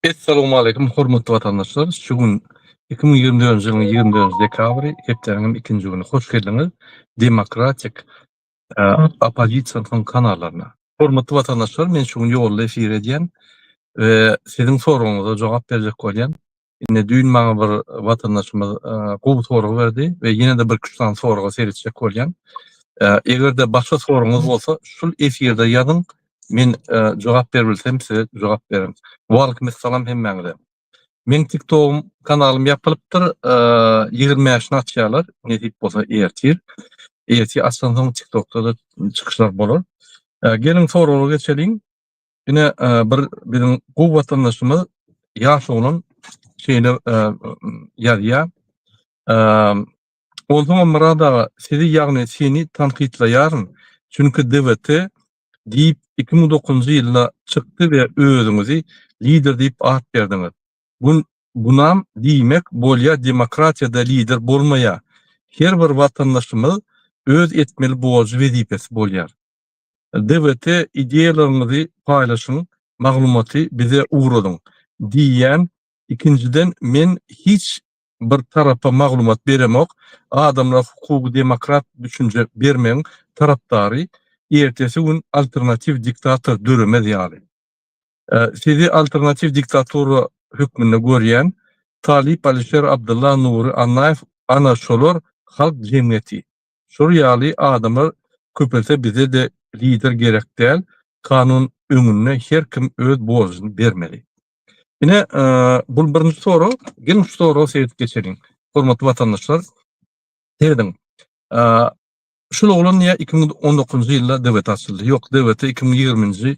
Essalawmaleýkum hormatly watandaşlar! Şu gün 2024-nji ýylyň 24-nji dekabry, hepdäniň ikinji güni. Hoş geldiňiz Demokratik oppozisiýanyň kanallaryna. Hormatly watandaşlar, men şu gün ýolda efir edýän we siziň soragyňyza jogap berjek bolýan. Indi düýn maňa bir watandaşymyz gowy sorag berdi we ýene-de bir üç sany soraga seretjek bolýan. Eger-de başga soragyňyz bolsa, şul efirde ýazyň, men jogap beribilsem size jogap berin. Waleýkim essalam hemmäňize. Meň TikTogym kanalym ýapylypdyr, 25-ni açýarlar, nesip bolsa ertir. Ertir açansoň TikTokda-da çykyşlar bolar. Geliň soraglara geçeliň. Ine bir biziň gowy watandaşymyz ýaş oglan şeýle ýazýar. Onsoňam Myrat aga sizi ýagny seni tankytlaýaryn. Çünki DWT diýip 2009-njy ýylda çykdy we özüňizi lider diýip at berdiňiz. Bun bunam diýmek bolýa demokratiýada lider bolmaýa. Her bir watandaşymyz öz etmeli borjy wezipesi bolýar. DWT ideýalaryňyzy paýlaşyň maglumaty bize ugradyň diýýän ikinjiden men hiç bir tarapa maglumat beremok adamlara hukuky demokrat düşünje bermegiň tarapdary ertesi gün alternatiw diktator döremez ýaly sizi alternatiw diktatura hökmünde görýän Talyp Alişer Abdylla Nury Annaýew ana şolar halk jemgyýeti Şol ýaly adamlar köpelse bize-de lider gerek däl, kanun öňünde her kim öz borjuny bermeli. Ine, bul birinji sorag. Geliň şu soraga seredip geçeliň. Hormatly watandaşlar, serediň. Şul oglan diýýär 2019-njy ýylda DWT açyldy. Ýok, DWT 2020-nji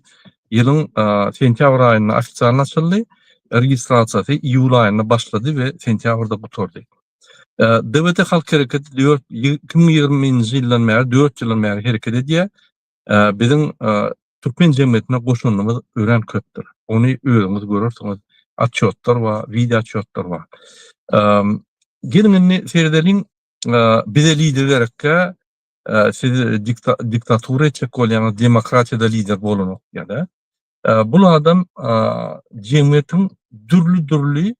ýylyň sentýabr aýynda ofitsialny açyldy. Registrasiýasy iýul aýynda başlady we sentýabrda gutardy. DWT Halk Hereketi 2020-nji ýyldan bäri, 4 ýyldan bäri hereket edýär. Biziň türkmen jemgyýetine goşandymyz örän köpdür. Ony özüňiz görersiňiz. Otçýotlar bar, wideo otçýotlar bar. Geliň indi seredeliň, bize lider gerekkä, siz diktatura etjek bolýaňyz, demokratiýada lider bolanok diýýär-de. Bul adam jemgyýetiň dürli-dürli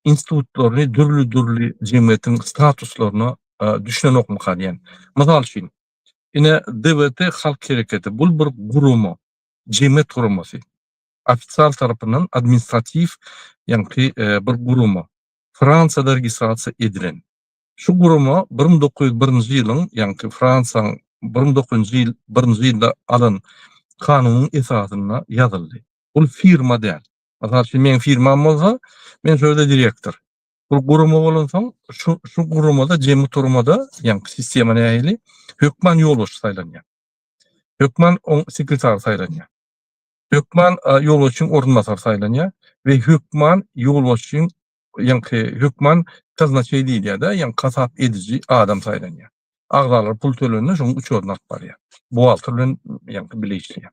institutlaryny dürli-dürli jemgyýetiň statuslaryna düşünenokmyka diýen. Mysal üçin, ine DWT halk hereketi bul bir gurama, jemgyýet guramasy. Ofitsial tarapyndan administratiw ýaňky bir gurama. Fransiýada registrasiýa edilen. Şu gurama 1901-nji ýylyň, ýaňky Fransiýanyň 19-njy ýyl, birinji ýylda alan kanunyň esasynda ýazyldy. Bul firma däl. Mysal üçin, meň firmam bolsa, men şo ýerde direktor. Bu gurama bolansoň, şu şu guramada, jemgyýet guramada, ýagny sistema nähili, hökman ýolbaşçy saýlanýar. Hökman oň sekretary saýlanýar. Hökman ýolbaşçyň orunbasary saýlanýar we hökman ýolbaşçyň, ýagny hökman kaznaçeý diýilýär-de, ýagny hasap ediji adam saýlanýar. Agzalar pul tölende şonuň uçuryny alyp barýar. Buhgalter bilen ýagny bile işleýär.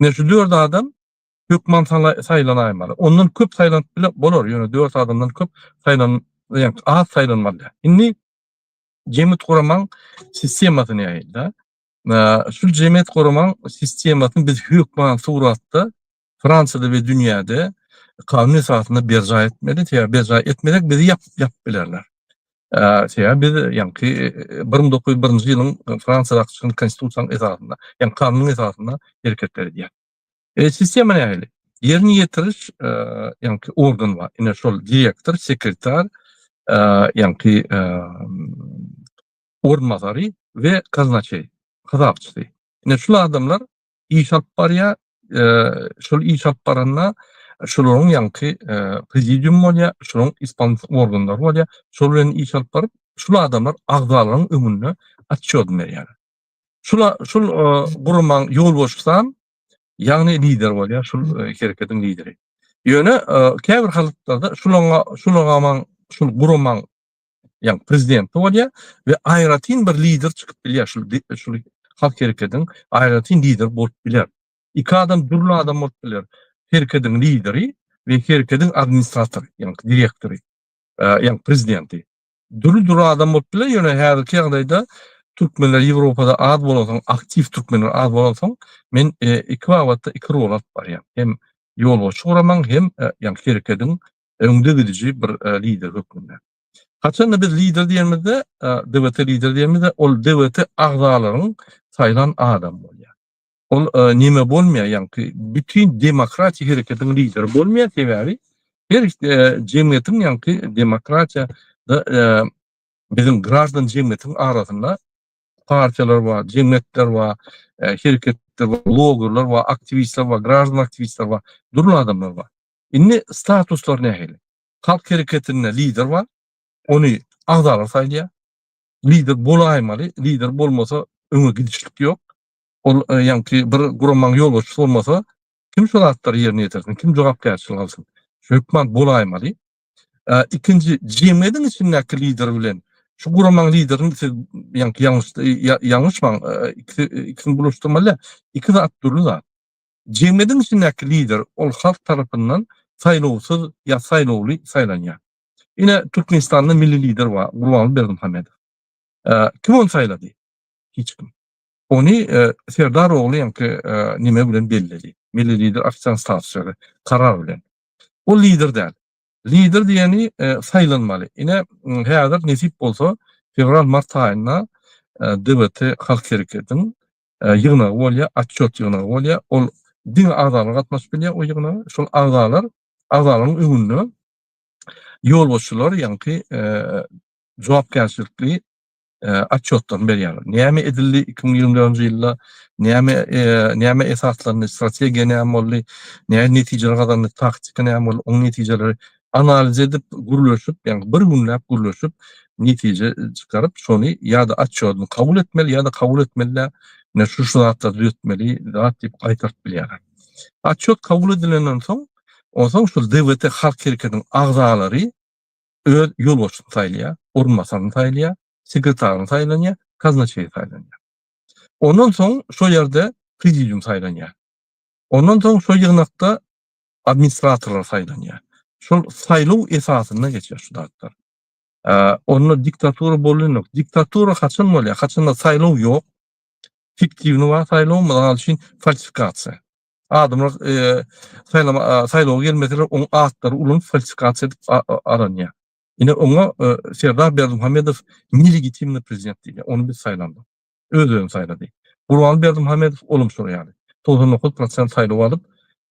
Ine şu dört adam hökman saýlanaýmaly. Ondan köp saýlanyp bile bolar, ýöne dört adamdan köp saýlan, ýagny az saýlanmaly. Indi jemgyýet guramaň sistemasy nähili-de? Şu jemgyýet guramaň sistemasyny biz hökman suratda Fransiýada we dünýäde kanun esasynda berjaý etmeli. Sebäbi berjaý etmesek bizi ýapyp ýapyp bilerler. Sebäbi biz ýaňky 1901-nji ýylyň Fransiýadaky çykan konstitusiýanyň esasynda, ýagny kanunyň esasynda hereketler edýär. E, sistema nähili? Ýerine ýetiriş, e, ýaňky organ bar. Ine şol direktor, sekretar, e, ýaňky e, orunbasary we kaznaçeý, hasapçysy. Ine şul adamlar iş alyp barýar. E, şol iş alyp baranda şolaryň ýaňky e, prezidium bolýar, şolaryň ispansk organlary bolýar. Şol bilen iş alyp baryp, şul adamlar agzalaryň öňünde otçýot berýär. Şul şul guramaň ýolbaşçysam, ýagny lider bolýar, şul hereketiň lideri. Ýöne käbir halklarda şulaňa şulagamaň şul guramaň ýagny prezidenti bolýar we aýratyn bir lider çykyp bilýär şul şul halk hereketiň aýratyn lider bolup biler. Iki adam dürli adam bolup biler. Hereketiň lideri we hereketiň administratory, ýagny direktory, ýagny prezidenti. Dürli-dürli adam bolup biler, ýöne häzirki ýagdaýda türkmenler Ýewropada az bolansoň, aktiw türkmenler az bolansoň, men iki babatda iki rol alyp barýan. Hem. ýolbaşçy guramaň hem ýaňky herekediň öňde gidiji bir lideri hökmünde. Haçanda biz lider diýenimizde, DWT lider diýenimizde ol DWT agzalaryň saýlan adamy bolýar. Ol neme bolmaýar, ýaňky bütin demokratiýa hereketiň lideri bolmaýar, sebäbi her jemgyýetiň ýaňky demokratiýada biziň graždan jemgyýetiň arasynda partiýalar bar, jemgyýetler bar, hereketler bar, blogerler bar, aktiwistler bar, graždan aktiwistler bar, dürli adamlar bar. Indi statuslar nähili? Halk hereketinde lider bar, ony agzalar saýlaýar. Lider bolaýmaly, lider bolmasa öňe gidişlik ýok. Ol ýaňky bir guramaň ýolbaşçysy bolmasa, kim şo zatlary ýerine ýetirsin, kim jogapkärçilik alsyn? Şu hökman bolaýmaly. Ikinji, jemgyýetiň içindäki lider bilen şu guramaň liderini siz ýaňky ýalňyş ýalňyşmaň, ikisi ikisini bulaşdyrmaly däl. Iki zat dürli zat. Jemgyýetiň içindäki lider ol halk tarapyndan saýlawsyz ýa saýlawly saýlanýar. Ine Türkmenistanda milli lider bar, Gurbanguly Berdimuhamedow. Kim ony saýlady? Hiç kim. Ony Serdar ogly ýaňky neme bilen belledi. Milli lider ofitsial status berdi. Karar bilen. Ol lider däl. Lider diýeni saýlanmaly. Ine häzir nesip bolsa fewral-mart aýynda DWT halk hereketiniň ýygnagy bolýar, otçýot ýygnagy bolýar. Ol diňe agzalar gatnaşyp bilýär o ýygnaga. Şol agzalar agzalaryň öňünde ýolbaşçylar ýaňky jogapkärçilikli otçýotlaryny berýärler. Näme edildi 2024-nji ýylda, näme näme esaslandy, strategiýa näme boldy, näme netijeler gazandy, taktika näme boldy, oň netijeleri analiz edip, gürleşip, ýagny bir günläp gürleşip, netije çykaryp, şony ýa-da otçýodyny kabul etmeli, ýa-da kabul etmeli däl, ine şu şu zatlary düzetmeli zat diýip gaýtaryp bilýärler. Otçýot kabul edilenden soň, onsoň şol DWT halk hereketiniň agzalary öz ýolbaşçysyny saýlaýar, orunbasaryny saýlaýar, sekretaryny saýlanýar, kaznaçeýi saýlanýar. Ondan soň şo ýerde prezidium saýlanýar. Ondan soň şo ýygnakda administratorlar saýlanýar. Şol saýlaw esasynda geçýär şu zatlar. Onda diktatura bolunok. Diktatura haçan bolýar? Haçanda saýlaw ýok. Fiktiwny bar saýlaw, mysal üçin falsifikasiýa. Adamlar saýlama saýlawa gelmeseler oň atlary ulanyp falsifikasiýa edip alynýar. Ine oňa Serdar Berdimuhamedow nelegitimny prezident diýilýär. Ony biz saýlandyk. Öz-özüni saýlady. Gurbanguly Berdimuhamedow olam şol ýaly. 99 prosent saýlaw alyp,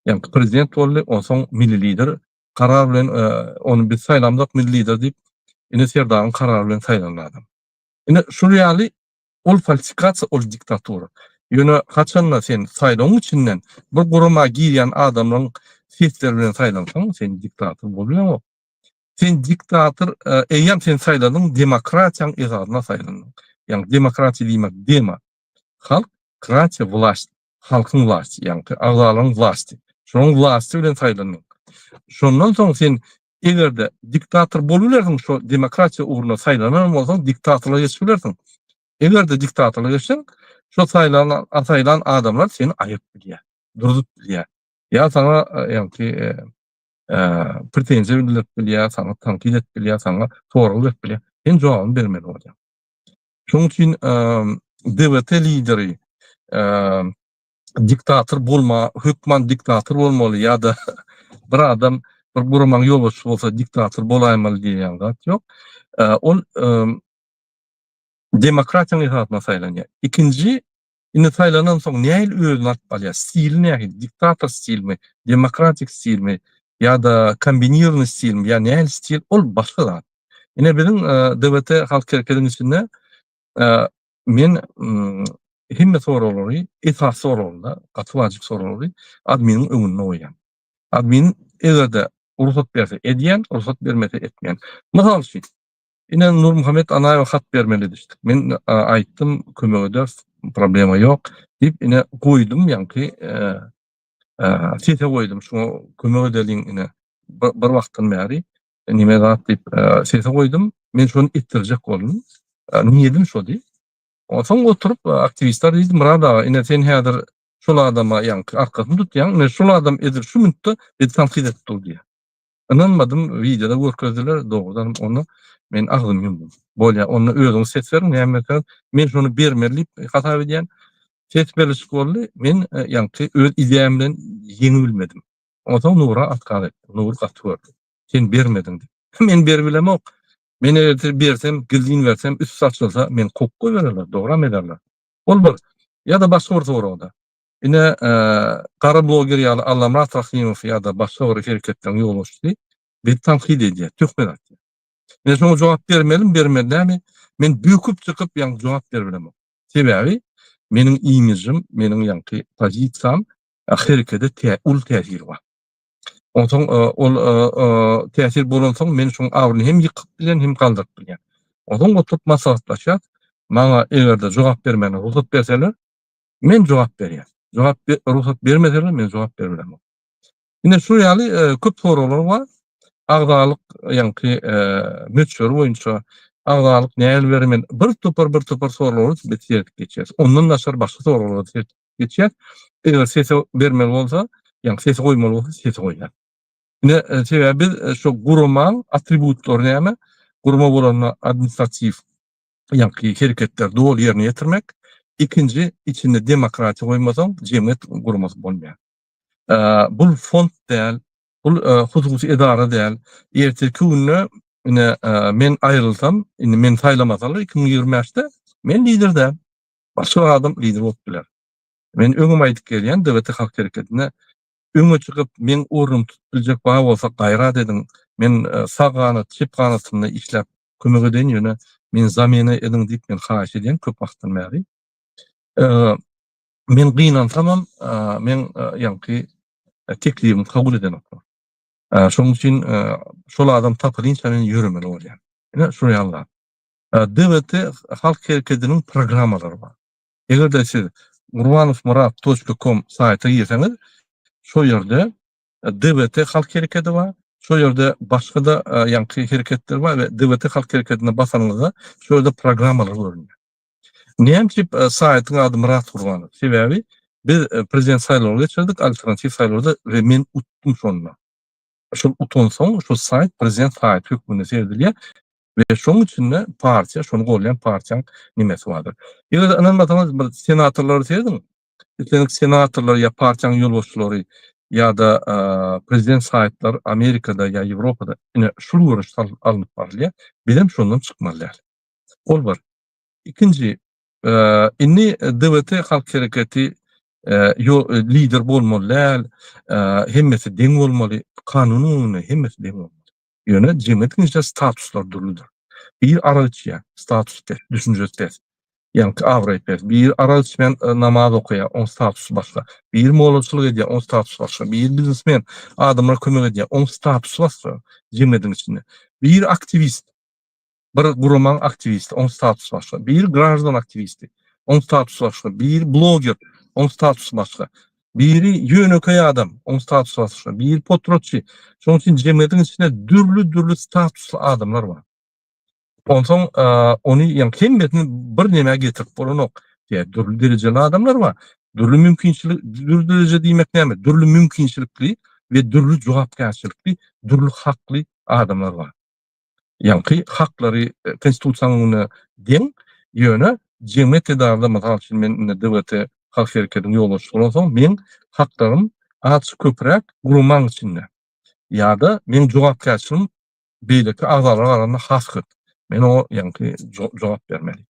ýaňky prezident boldy, onsoň milli lider karar bilen ony biz saýlamzok milli lider diýip, ine Serdaryň karary bilen saýlandy adam. Ine şul ýaly ol falsifikasiýa, ol diktatura. Ýöne haçanda sen saýlawyň içinden bir gurama girýän adamlaryň sesleri bilen saýlansaň, sen diktator bolýaňok. Sen diktator, eýýäm sen saýladyň, demokratiýaň esasynda saýlandyň. Ýagny demokratiýa diýmek dema. Halk, kratiýa wlast, halkyň wlasty, ýagny agzalaryň wlasty. Şonuň wlasty bilen saýlandyň. Şondan soň sen eger-de diktator bolup bilersiň, şo demokratiýa ugrunda saýlanan bolsaň, diktatorlyga geçip bilersiň. Eger-de diktatorlyga geçseň, şo saýlan, saýlan adamlar seni aýyryp bilýär, durzup bilýär. Ýa saňa ýagny pretenziýa bildirip bilýär, saňa tankyt edip bilýär, saňa sorag berip bilýär. Sen jogabyny bermeli bolýaň. Şonuň üçin DWT lideri diktator bolma, hökman diktator bolmaly ýa-da bir adam bir guramanyň ýolbaşçysy bolsa diktator bolaýmaly diýen zat ýok. Ol demokratiýanyň esasynda saýlanýar. Ikinji Indi saýlanan soň nähili özüni alyp barýar? Stili nähili? Diktator stilmi, demokratik stilmi ýa-da kombinirowanyý stilmi ýa nähili stil? Ol başga zat. Ine biziň DWT halk hereketiniň içinde men hemme soraglary, esasy soraglary, gaty wajyp soraglary adminiň öňünde goýýan. Admin eger-de rugsat berse edýän, rugsat bermese etmeýän. Mysal üçin, Ine Nurmuhammet Anaýewe hat bermeli edişdik. Men aýtdym, kömek ederis, problema ýok diýip, ine goýdum ýaňky sese goýdum, şuňa kömek edeliň ine bir wagtdan bäri nime zat diýip sese goýdum. Men şony etdirjek boldum. Niýedim şody. Onsoň oturyp aktiwistler diýdi, Myrat aga, ine sen häzir şol adama ýaňky arkasyny tutýaň, ine şol adam edil şu minutda bizi tankyt edip dur diýýär. Ynanmadym, wideoda görkezdiler, dogrudanam onda men agzymy ýumdum. Bolýar, onda özüňiz ses beriň, näme berseňiz, men şony bermeli diýip hasap edýän. Ses berlişik boldy, men ýaňky öz ideýam bilen ýeňibilmedim. Onsoň Nura otkaz etdi. Nury gaty gördi. Sen bermediň diýip. Men beribilemok. Men eger bersem, gizlin bersem, üsti açylsa, meni kowup goýbererler, dogram ederler. Ol bir. Ýa-da başga bir soragda. Ine, gara bloger ýaly Allamyrat Rahymow ýa-da başga bir hereketleriň ýolbaşçysy bizi tankyt edýär, töhmet atýar. Men şoňa jogap bermelimi, bermeli dälmi? Men böküp çykyp, ýaňky jogap beribilemok. Sebäbi meniň imijim, meniň ýaňky pozisiýam herekede uly täsiri bar. Onsoň ol täsir bolansoň men şoň abryny hem ýykyp bilýän, hem galdyryp bilýän. Onsoň oturyp maslahatlaşýas. Maňa eger-de jogap bermäne rugsat berseler, men jogap berýän. Jogap rugsat bermeseler, men jogap berip bilemok. Ine şu ýaly köp soraglar bar. Agzalyk ýaňky möçberi boýunça agzalyk nähili bermeli? Bir topar bir topar soraglary biz seredip geçýäris. Ondan daşary başga soraglary seredip geçýär. Eger sese bermeli bolsa, ýagny sesi goýmaly bolsa, sesi goýýar. Ine, e, sebäbi biz e, şu guramaň atributlary näme? Gurama bolanda administratiw, ýagny hereketler doly ýerine ýetirmek. Ikinji, içinde demokratiýa goýmasaň, jemgyýet guramasy bolmaýar. E, bul fond däl, bul hususy edara däl. Ertirki günde ine men aýrylsam, indi meni saýlamasalar 2025-de men lider däl. Başga bir adam lider bolup biler. Men öňem aýdyp gelýän DWT halk hereketinde öňe çykyp meň ornumy tutup biljek bar bolsa gaýrat ediň. Men e, sag ganat, çep ganatynda işläp kömek edeýin ýöne meni zamena ediň diýip men haýyş edýän köp wagtdan bäri. E, men gynansamam e, meň ýaňky teklibimi kabul edenoklar. Şonuň üçin şol adam tapylynça men ýöremeli bolýan. Ine şol ýaly zat. DWT halk herekediniň programmalary bar. Eger-de siz gurbanowmyrat toçka kom saýta girseňiz, şo ýerde DWT halk herekedi bar, şo ýerde başga-da ýaňky hereketler bar we DWT halk herekedine basanyňyzda şo ýerde programmalar görünýär. Näme üçin saýtyň ady Myrat Gurbanow? Sebäbi biz prezident saýlawyny geçirdik, alternatiw saýlawda we men utdum şonda. Şol utansoň şol saýt prezident saýty hökmünde seredilýär. We şoň içinde partiýa, şony golýan partiýaň nemesi bardyr. Eger ynanmasaňyz bir senatorlary serediň. Islendik senatorlar ýa partiýanyň ýolbaşçylary ýa-da prezident saýtlar Amerikada ýa Ýewropada ine şul görnüşde alnyp barylýar. Bizem şondan çykmaly däl. Ol bir. Ikinji, indi DWT halk hereketi lider bolmaly däl, hemmesi deň bolmaly, kanunyň öňünde hemmesi deň bolmaly. Ýöne jemgyýetiň içinde statuslar dürlüdir. Biri arak içýär, statusy pes, düşünjesi pes. Ýaňky abraýy pes. Biri arak içmän e, namaz okaýar, oň statusy başga. Biri mollaçylyk edýär, oň statusy başga. Biri biznesmen, adamlara kömek edýär, oň statusy başga jemgyýetiň içinde. Biri aktiwist, bir guramaň aktiwisti, oň statusy başga. Biri graždan aktiwisti, oň statusy başga. Biri bloger, oň statusy başga. Biri ýönekeý adam, oň statusy başga. Biri potratçy. Şonuň üçin jemgyýetiň içinde dürli-dürli statusly adamlar bar. Onsoň ony ýa hemmesini bir nemä getirip bolanok. Ýa dürli derejeli adamlar bar. Dürli mümkinçilik, dürli dereje diýmek näme? Dürli mümkinçilikli we dürli jogapkärçilikli, dürli hakly adamlar bar. Ýaňky haklary konstitusiýanyň öňünde deň, ýöne jemgyýet edarada mysal üçin men indi DWT halk hereketiniň ýolbaşçysy bolansoň meň haklarym azajyk köpräk guramaň içinde ýa-da meň jogapkärçiligim beýleki agzalara garanda has köp. Men oňa ýaňky jogap bermeli.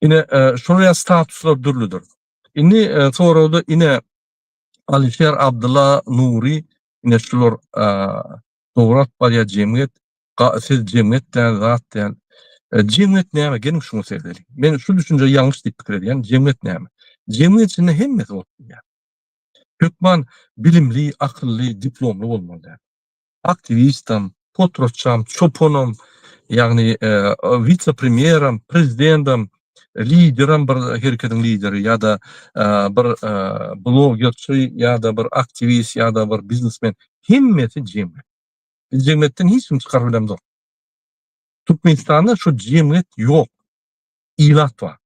Ine şol ýaly statuslar dürlüdir. Indi soragda ine Alişer Abdylla Nury ine şular Dogry alyp barýar jemgyýet. Siz jemgyýet däl, zat däl. E, jemgyýet näme? Geliň şuňa seredeliň. Men şu düşünje ýalňyş diýip pikir edýän. Jemgyýet näme? Jemgyýet içinde hemmesi bolup bilýär. Hökman bilimli, akylly, diplomly bolmaly däl. Aktiwistam, potratçam, çopanam, ýagny e, wise-premýeram, prezidentam, lideram bir hereketiň lideri ýa-da e, bir e, blogerçi ýa-da bir aktiwist ýa-da bir biznesmen Hemmesi jemgyýet. Biz jemgyýetden hiç kim çykaryp bilemzok. Türkmenistanda şu jemgyýet ýok. Ilat bar.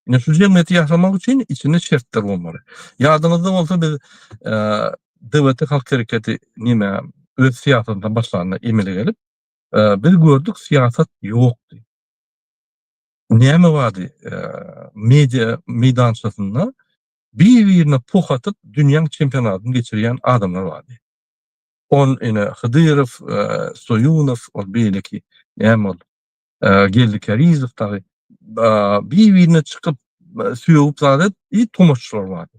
Ine şu jemgyýeti ýasamak üçin içinde şertler bolmaly. Ýadyňyzda bolsa biz e, DWT halk hereketi nime öz syýasatyndan başlanda emele gelip, e, biz gördük syýasat ýokdy. Näme bardy? E, media meýdançasynda bir-birine poh atyp dünýäň çempionatyny geçirýän adamlar bardy. On ine Hydyrow, Soýunow, ol beýleki näme ol Geldi Kärizow dagy bir-birine çykyp sögüp zat edip i tomaşaçylar bardy.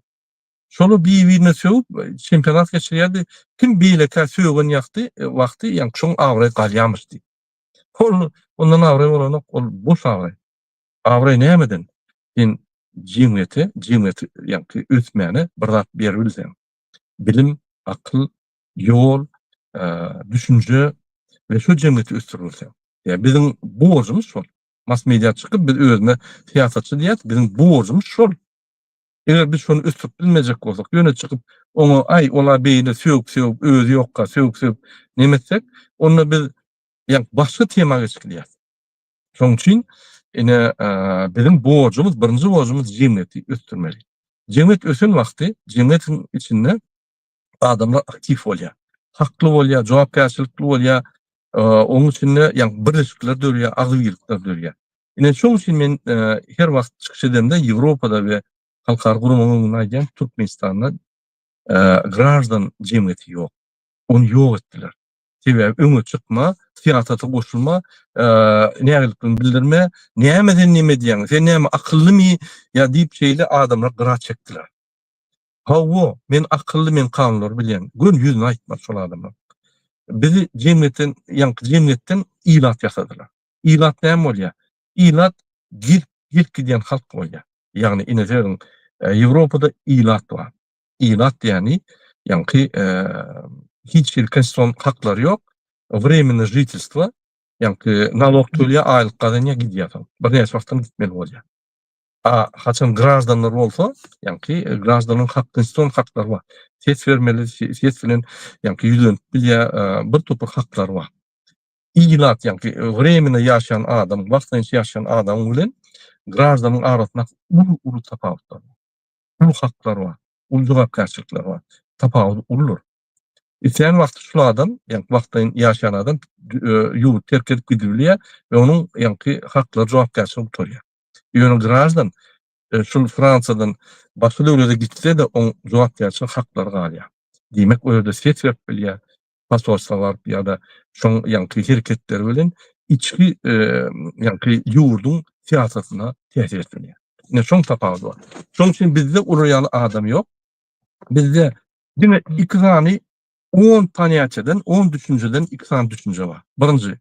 Şolar bir-birine sögüp çempionat geçirýärdi. Kim beýlekä sögen ýakdy wagty ýaňky şoň abraýy galýamyş diýip. Ol ondan abraý bolanok, ol boş abraý. Abraý nämeden? Sen jemgyýete, jemgyýeti ýaňky ösmäne bir zat beribilseň. Bilim, akyl, ýol, düşünje we şo jemgyýeti ösdürilse. Ýa biziň borjumyz şol. Mass media çykyp biz özüne syýasatçy diýýäs, biziň borjumyz şol. Eger biz şony ösdürip bilmejek bolsak, ýöne çykyp oňa aý ola beýle sögüp-sögüp özi ýokka sögüp-sögüp neme etsek, onda biz ýa başga tema geçip gidýäs. Şonuň üçin ine biziň borjumyz, birinji borjumyz jemgyýeti ösdürmeli. Jemgyýet ösen wagty jemgyýetiň içinde adamlar aktiw bolýar. Hakly bolýar, jogapkärçilikli bolýar. Onuň içinde ýa birleşikler dörýär, agzybirlikler dörýär. Ine şonuň üçin men her wagt çykyş edemde Ýewropada we halkara guramalaryň öňünde aýdýan Türkmenistanda graždan jemgyýeti ýok. Ony ýok etdiler. Sebäbi öňe çykma, syýasata goşulma, nägilikligiňi bildirme, näme sen neme edýäň, sen näme akyllymy ýa diýip şeýle adamlar gyra çekdiler. Hawa, men akylly, men kanunlary bilýän. Göni ýüzüne aýtmaly şol adamlar. Bizi jemgyýetden, ýaňky jemgyýetden ilat ýasadylar. Ilat näme bolýar? Ilat gelip, gelip gidýän halk bolýar. Ýagny ine serediň, Ýewropada ilat bar. Ilat diýeni ýaňky hiç hili konstitusion haklary ýok. Wremennoe žitelstvo, ýaňky nalog tölýär, aýlyk gazanýar, gidýär soň. Birnäçe wagtdan gitmeli bolýar. A haçan graždanlar bolsa, ýaňky graždanyň hak, konstitusion haklary bar. Ses bermeli, ses bilen ýaňky ýüzlenip bilýär, bir topar haklary bar. Ilat, ýaňky wremenno ýaşaýan adam, wagtlaýynça ýaşaýan adamyň bilen graždanyň arasynda uly-uly tapawutlar bar. Uly haklar bar, uly jogapkärçilikler bar. Tapawut uludyr. Islän wagty şul adam, ýaňky wagtlaýyn ýaşaýan adam ýurdy terk edip gidibilýär we onuň ýaňky haklary, jogapkärçiligi gutarýar. Ýöne graždan şul Fransiýadan başga döwlete gitse-de oň jogapkärçilik haklary galýar. Diýmek, o ýerde ses berip bilýär, posolstwa baryp ýa-da şoň ýaňky hereketleri bilen içki ýaňky ýurduň syýasatyna täsir edip bilýär. Ine şoň tapawudy bar. Şonuň üçin bizde olar ýaly adam ýok. Bizde diňe iki sany on ponýatiýadan, on düşünjeden iki sany düşünje bar. Birinji,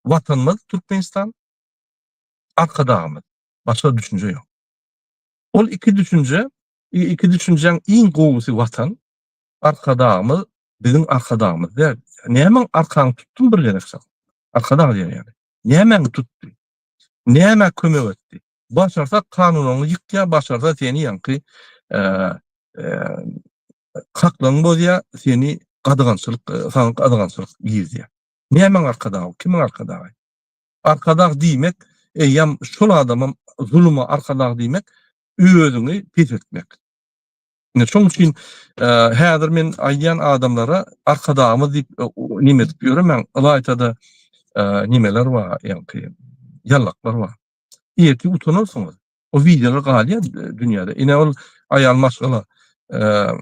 Watanymyz Türkmenistan, Arkadagymyz. Başga düşünje ýok. Ol iki düşünje, iki düşünjäň iň gowusy Watan, Arkadagymyz biziň arkadagymyz däl. Nämäň arkaňy tutdum bir gezek sen? Arkadag diýen ýaly. Nämäňi tutdy? Nämä kömek etdi? Başarsa kanunyňy ýykýar, başarsa seni ýaňky haklaryňy bozýar, seni gadagançylyk, saňa gadagançylyk girizýär. Nämäň arkadagy? Kimiň arkadagy? Arkadag diýmek, eýýäm şol adamam zuluma arkadag diýmek, özüňi peseltmek. Ine şoň üçin häzir men aýdýan adamlara arkadagymyz diýip neme edip ýöremäň, ylaýta-da nemeler bar, ýaňky ýallaklar bar. Ertir utanarsyňyz. O wideolar galýar dünýäde. Ine ol aýal maşgala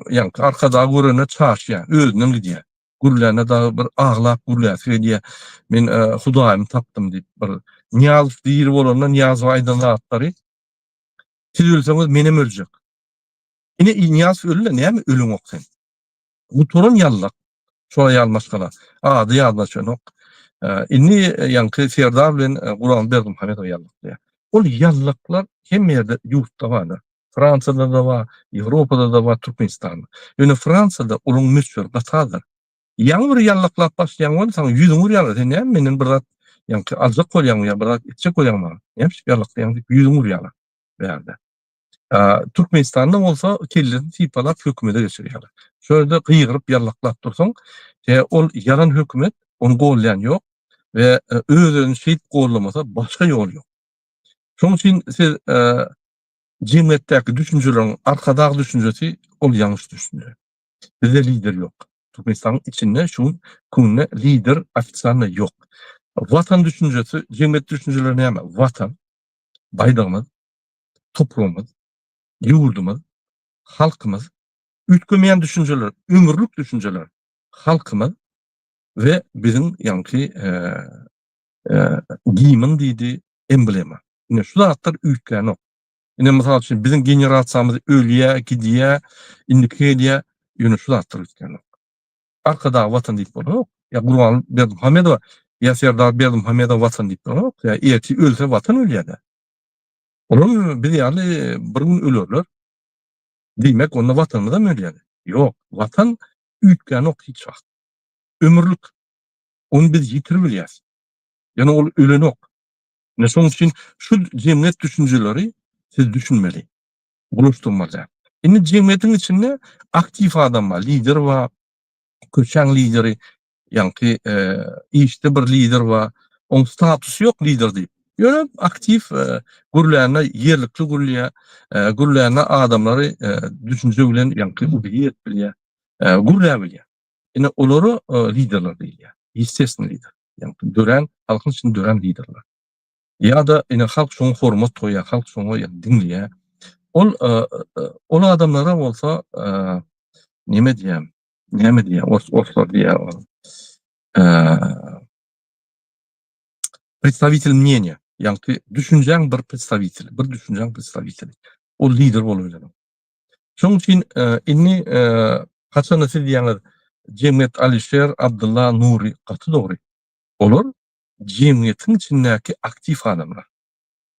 ýaňky arkadagy görende çaşýar, özünden gidýär. Gürlände dagy bir aglap gürläsi gelýär. Men Hudaýymy tapdym diýip bir Nyýazow diri bolanda Nyýazowa aýdan zatlary siz ölseňiz menem öljek. Ine Nyýazow öldi näme ölüňok sen. Gutaran ýallak. Şol aýal maşgala. Ady ýadyna düşenok. Indi ýaňky Serdar bilen Gurban Berdimuhamedow ýallaklaýar. Ol ýallaklar hemme ýerde ýurtda bardyr. Fransiýada-da bar, Ýewropada-da bar, Türkmenistanda. Ýöne Fransiýada olaryň möçberi gaty azdyr. Ýaňy bir ýallaklap başlaýaň bolsa, saňa ýüzüňi urýarlar. Sen näme menden bir zat ýaňky aljak bolýaňmy ýa bir zat etjek bolýaňmy maňa? Näme üçin ýallaklaýaň diýip ýüzüňi urýarlar bärde. Türkmenistanda bolsa kellesini sypalap hökümete geçirýärler. Şo ýerde gygyryp ýallaklap dursaň, ol ýalan hökümet, ony gollaýan ýok we öz-özüni şeýdip gollamasa başga ýol ýok. Şonuň üçin siz jemgyýetdäki düşünjeleriň arkadag düşünjesi ol ýalňyş düşünje. Bizde lider ýok. Türkmenistanyň içinde şu günde lider ofisialno ýok. Watan düşünjesi, jemgyýet düşünjeleri näme? Watan, baýdagymyz, topragymyz, ýurdumyz, halkymyz, üýtgemeýän düşünjeler, ömürlik düşünjeler. Halkymyz. We biziň ýaňky gimn diýdi emblema. Ine şu zatlar üýtgänok. Ine mysal üçin biziň generasiýamyz ölýä, gidýä, indiki gelýä, ýöne şu zatlar üýtgänok. Arkadag watan diýip bolanok. Ýa Gurbanguly Berdimuhamedowa ýa Serdar Berdimuhamedowa watan diýip bolanok. Ýa ertir ölse watan ölýä-de. Olar biz ýaly bir gün ölerler. Diýmek onda watanymyzam ölýär. Ýok, watan üýtgänok hiç wagt. Ömürlik. Ony biz ýitirip bilýäs. Ýöne ol ölenok. Ine şonuň üçin şu jemgyýet düşünjeleri siz düşünmeli. Bulaşdyrmaly däl. Indi jemgyýetiň içinde aktiw adam bar, lider bar, köçäň lideri, ýaňky işde bir lider bar. Oň statusy ýok lider diýip. Ýöne aktiw gürlände ýerlikli gürlýär, gürlände adamlary düşünje bilen ýaňky ubedit edip bilýär, gürläp bilýär. Ine olara liderler diýilýär. Ýestestweniý lider. Ýaňky dörän, halkyň içinde dörän liderler. Ýa-da ine halk şoňa hormat goýýar, halk şoňa ýa diňleýär. Ol ol adamlara bolsa neme diýýär? Näme diýýär? Ors orslar diýýär ol. Predstawitel mneniýa. Ýaňky düşünjäň bir predstawiteli, bir düşünjäň predstawiteli. Ol lider bolup bilenok. Şonuň üçin indi haçanda siz diýýäňiz jemgyýet Alişer, Abdylla, Nury gaty dogry. Olar jemgyýetiň içindäki aktiw adamlar.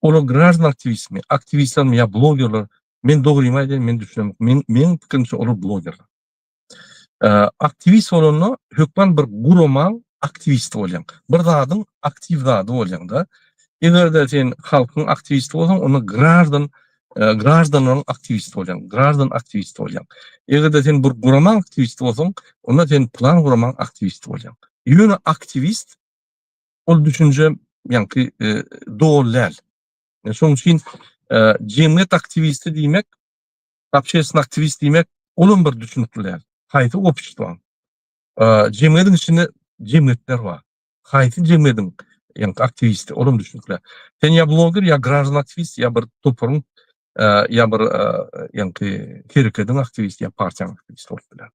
Olar graždan aktiwistmi, aktiwistlermi ýa blogerler, men dogrymy aýdaýyn, men düşünemok. Men meň pikirimçe olar blogerler. Aktiwist bolanda hökman bir guramaň aktiwisti bolýaň. Bir zadyň aktiw zady bolýaň-da. Eger-de sen halkyň aktiwisti bolsaň, onda graždan graždanlaryň aktiwisti bolýaň, graždan aktiwisti bolýaň. Eger-de sen bir guramaň aktiwisti bolsaň, onda sen plan guramaň aktiwisti bolýaň. Ýöne aktiwist ol düşünje ýaňky doly däl. Şonuň üçin jemgyýet aktiwisti diýmek Общeственny aktiwist diýmek, olam bir düşünikli däl. Haýsy obşestwaň? Jemgyýetiň içinde jemgyýetler bar. Haýsy jemgyýetiň ýaňky aktiwisti, olam düşünikli däl. Sen ýa bloger, ýa graždan aktiwist, ýa bir toparyň, ýa bir ýaňky hereketiň aktiwisti, ýa partiýanyň aktiwisti bolup biler.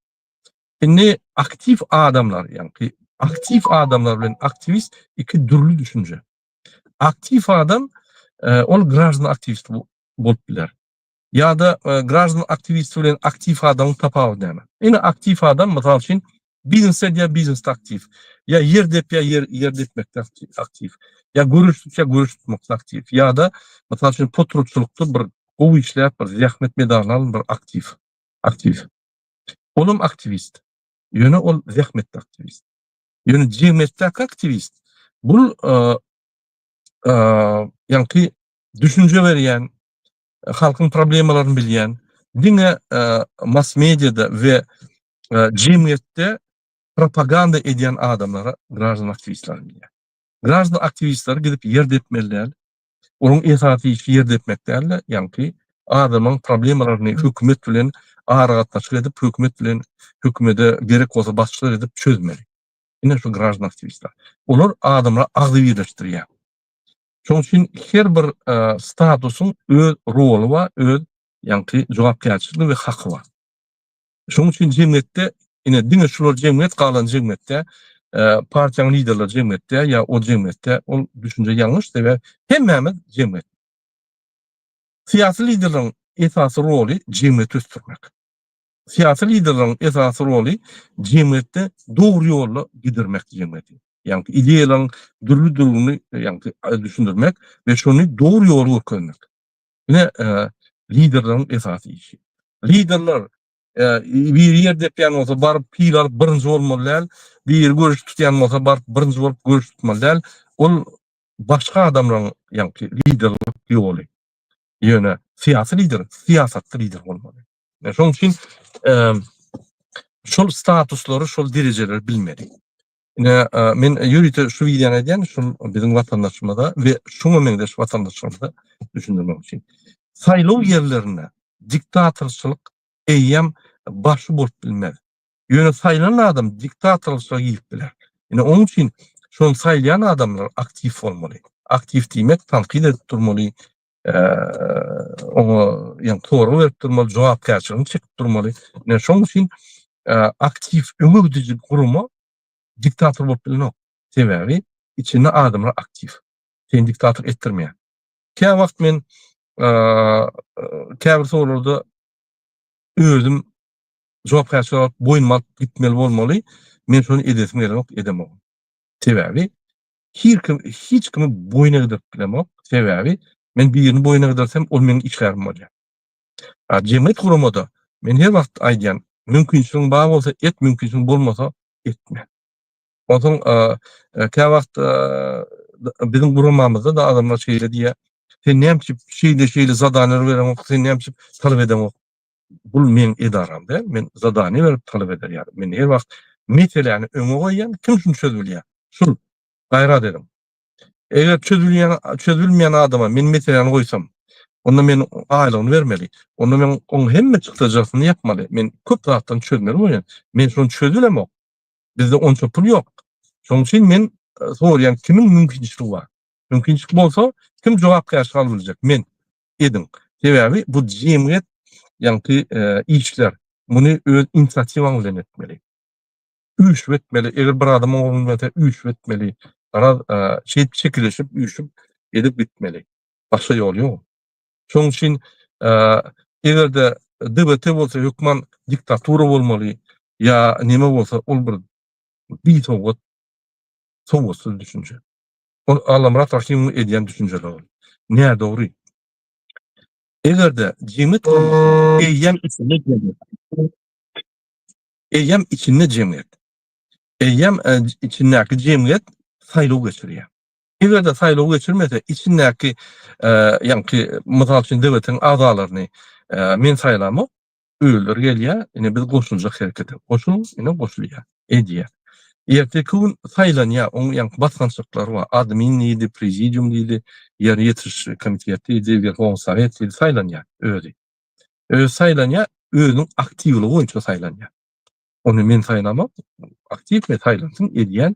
Indi aktiw adamlar, ýaňky aktiw adamlar bilen aktiwist iki dürli düşünje. Aktiw adam, ol graždan aktiwist bolup biler. Ýa-da graždan aktiwisti bilen aktiw adamyň tapawudy näme? Ine aktiw adam mysal üçin biznes edýär, biznesde aktiw. Ýa ýer depýär, ýer ýer depmekde aktiw. Ýa göreş tutýar, göreş tutmakda aktiw. Ýa-da mysal üçin potratçylykda bir gowy işläp, bir zähmet medalyny alan bir aktiw. Aktiw. Olam aktiwist. Ýöne ol zähmetde aktiwist. Ýöne jemgyýetdäki aktiwist bul ýaňky düşünje berýän, halkyň problemalaryny bilýän, diňe mass mediada we jemgyýetde propaganda edýän adamlara graždan aktiwistler diýilýär. Graždan aktiwistleri gidip ýer depmeli däl. Onuň esasy işi ýer depmek däl-de, ýaňky adamyň problemalaryny hökümet bilen aragatnaşyk edip, hökümet bilen hökümete gerek bolsa basçylyk edip çözmeli. Ine şu graždan aktiwistler. Olar adamlary agzybirleşdirýär. Şonuň üçin her bir statusyň öz roly bar, öz ýaňky jogapkärçiligi we haky bar. Şonuň üçin jemgyýetde ine diňe şular jemgyýet galan jemgyýetde partiýanyň liderleri jemgyýetde ýa o jemgyýetde ol düşünje ýalňyş sebäbi hemmämiz jemgyýet. Syýasy liderleriň esasy roly jemgyýeti ösdürmek. Syýasy liderleriň esasy roly jemgyýetde dogry ýolda gidirmek jemgyýeti. Ýagny ideýalaryň dürli-dürlügini ýagny düşündirmek we şony dogry ýoly görkezmek. Ine liderleriň esasy işi. Liderler biri ýer depýän bolsa baryp pil alyp birinji bolmaly däl, biri göreş tutýan bolsa baryp birinji bolup göreş tutmaly däl. Ol başga adamlaryň ýagny liderlik ýoly. Ýöne syýasy lider syýasatda lider bolmaly. Şonuň üçin şol statuslary, şol derejeleri bilmeli. Ine, men ýörite şu wideony edýän, şol biziň watandaşymyza we şuňa meňzeş watandaşlarymyza düşündirmek üçin. Saýlaw ýerlerinde diktatorçylyk eýýäm başy bolup bilmez. Ýöne saýlanan adam diktatorçylyga girip biler. Ine, onuň üçin şony saýlaýan adamlar aktiw bolmaly. Aktiw diýmek, tankyt edip durmaly, oňa ýa sorag berip durmaly, jogapkärçiligini çekip durmaly. Ine, şonuň üçin aktiw öňe gidiji gurama. Diktator bolup bilenok. Sebäbi içinde adamlar aktiw. Seni diktator etdirmeýär. Käwagt men käbir soraglarda özüm jogapkärçilik alyp boýnuma alyp gitmeli bolmaly. Men şony edesim gelenok, edemok. Sebäbi hiç kim hiç kimi boýun egdirip bilemok. Sebäbi men birini boýun egdirsem, ol meniň işgärim bolýar. A jemgyýet guramada men her wagt aýdýan, mümkinçiligiň bar bolsa et, mümkinçiligiň bolmasa etme. Onsoň käwagt biziň guramamyzda-da adamlar şeýle diýýär, sen näme üçin şeýle-şeýle zadaniýalar bereňok, sen näme üçin talap edeňok? Bul meň edaram däl, men zadaniýa berip talap eder ýaly. Men her wagt meseläni öňe goýýan, kim şuny çözübilýär? Şul, gaýrat ediň. Eger çözülýän, çözülmeýän adama men meseläni goýsam, onda men aýlygyny bermeli. Onda men oň hemme çykdajysyny ýapmaly. Men köp zatdan çözmeli bolýan. Men şony çözülemok. Bizde onça pul ýok. Şonuň üçin men e, soraýan kimiň mümkinçiligi bar? Mümkinçilik bolsa kim jogapkärçilik alyp biljek? Men. Ediň. Sebäbi bu jemgyýet ýaňky e, işler. Muny öz inisiatiwaň bilen etmeli. Üýşüp etmeli. Eger bir adam oňa bilmese üýşüp etmeli. Garaz, e, şeýdip çekilişip, üýşüp edip gitmeli. Başga ýol ýok. Şonuň üçin e, eger-de DBT bolsa hökman diktatura bolmaly ýa neme bolsa ol bir bisowat sowatsyz düşünje. Ol Allamyrat Rahimowyň edýän düşünjeleri ol. Nädogry. Eger-de jemgyýet guramasy eýýäm içinde jemgyýet. Eýýäm içinde jemgyýet. Eýýäm e, içindäki jemgyýet saýlaw geçirýär. Eger-de saýlaw geçirmese, içindäki e, ýaňky mysal üçin döwletiň agzalaryny e, men saýlamok, özleri gelýär, ine biz goşuljak herekete. Goşulyň, ine goşulýar, edýär. Erteki gün saýlanýar, oň ýaňky basgançaklary bar. Admin diýdi, prezidium diýdi, ýerine ýetiriş komiteti diýdi, Werhownyý sowet diýdi, saýlanýar özi. Özi saýlanýar, özüniň aktiwligi boýunça saýlanýar. Ony men saýlamok, aktiwmi saýlansyn, edýän,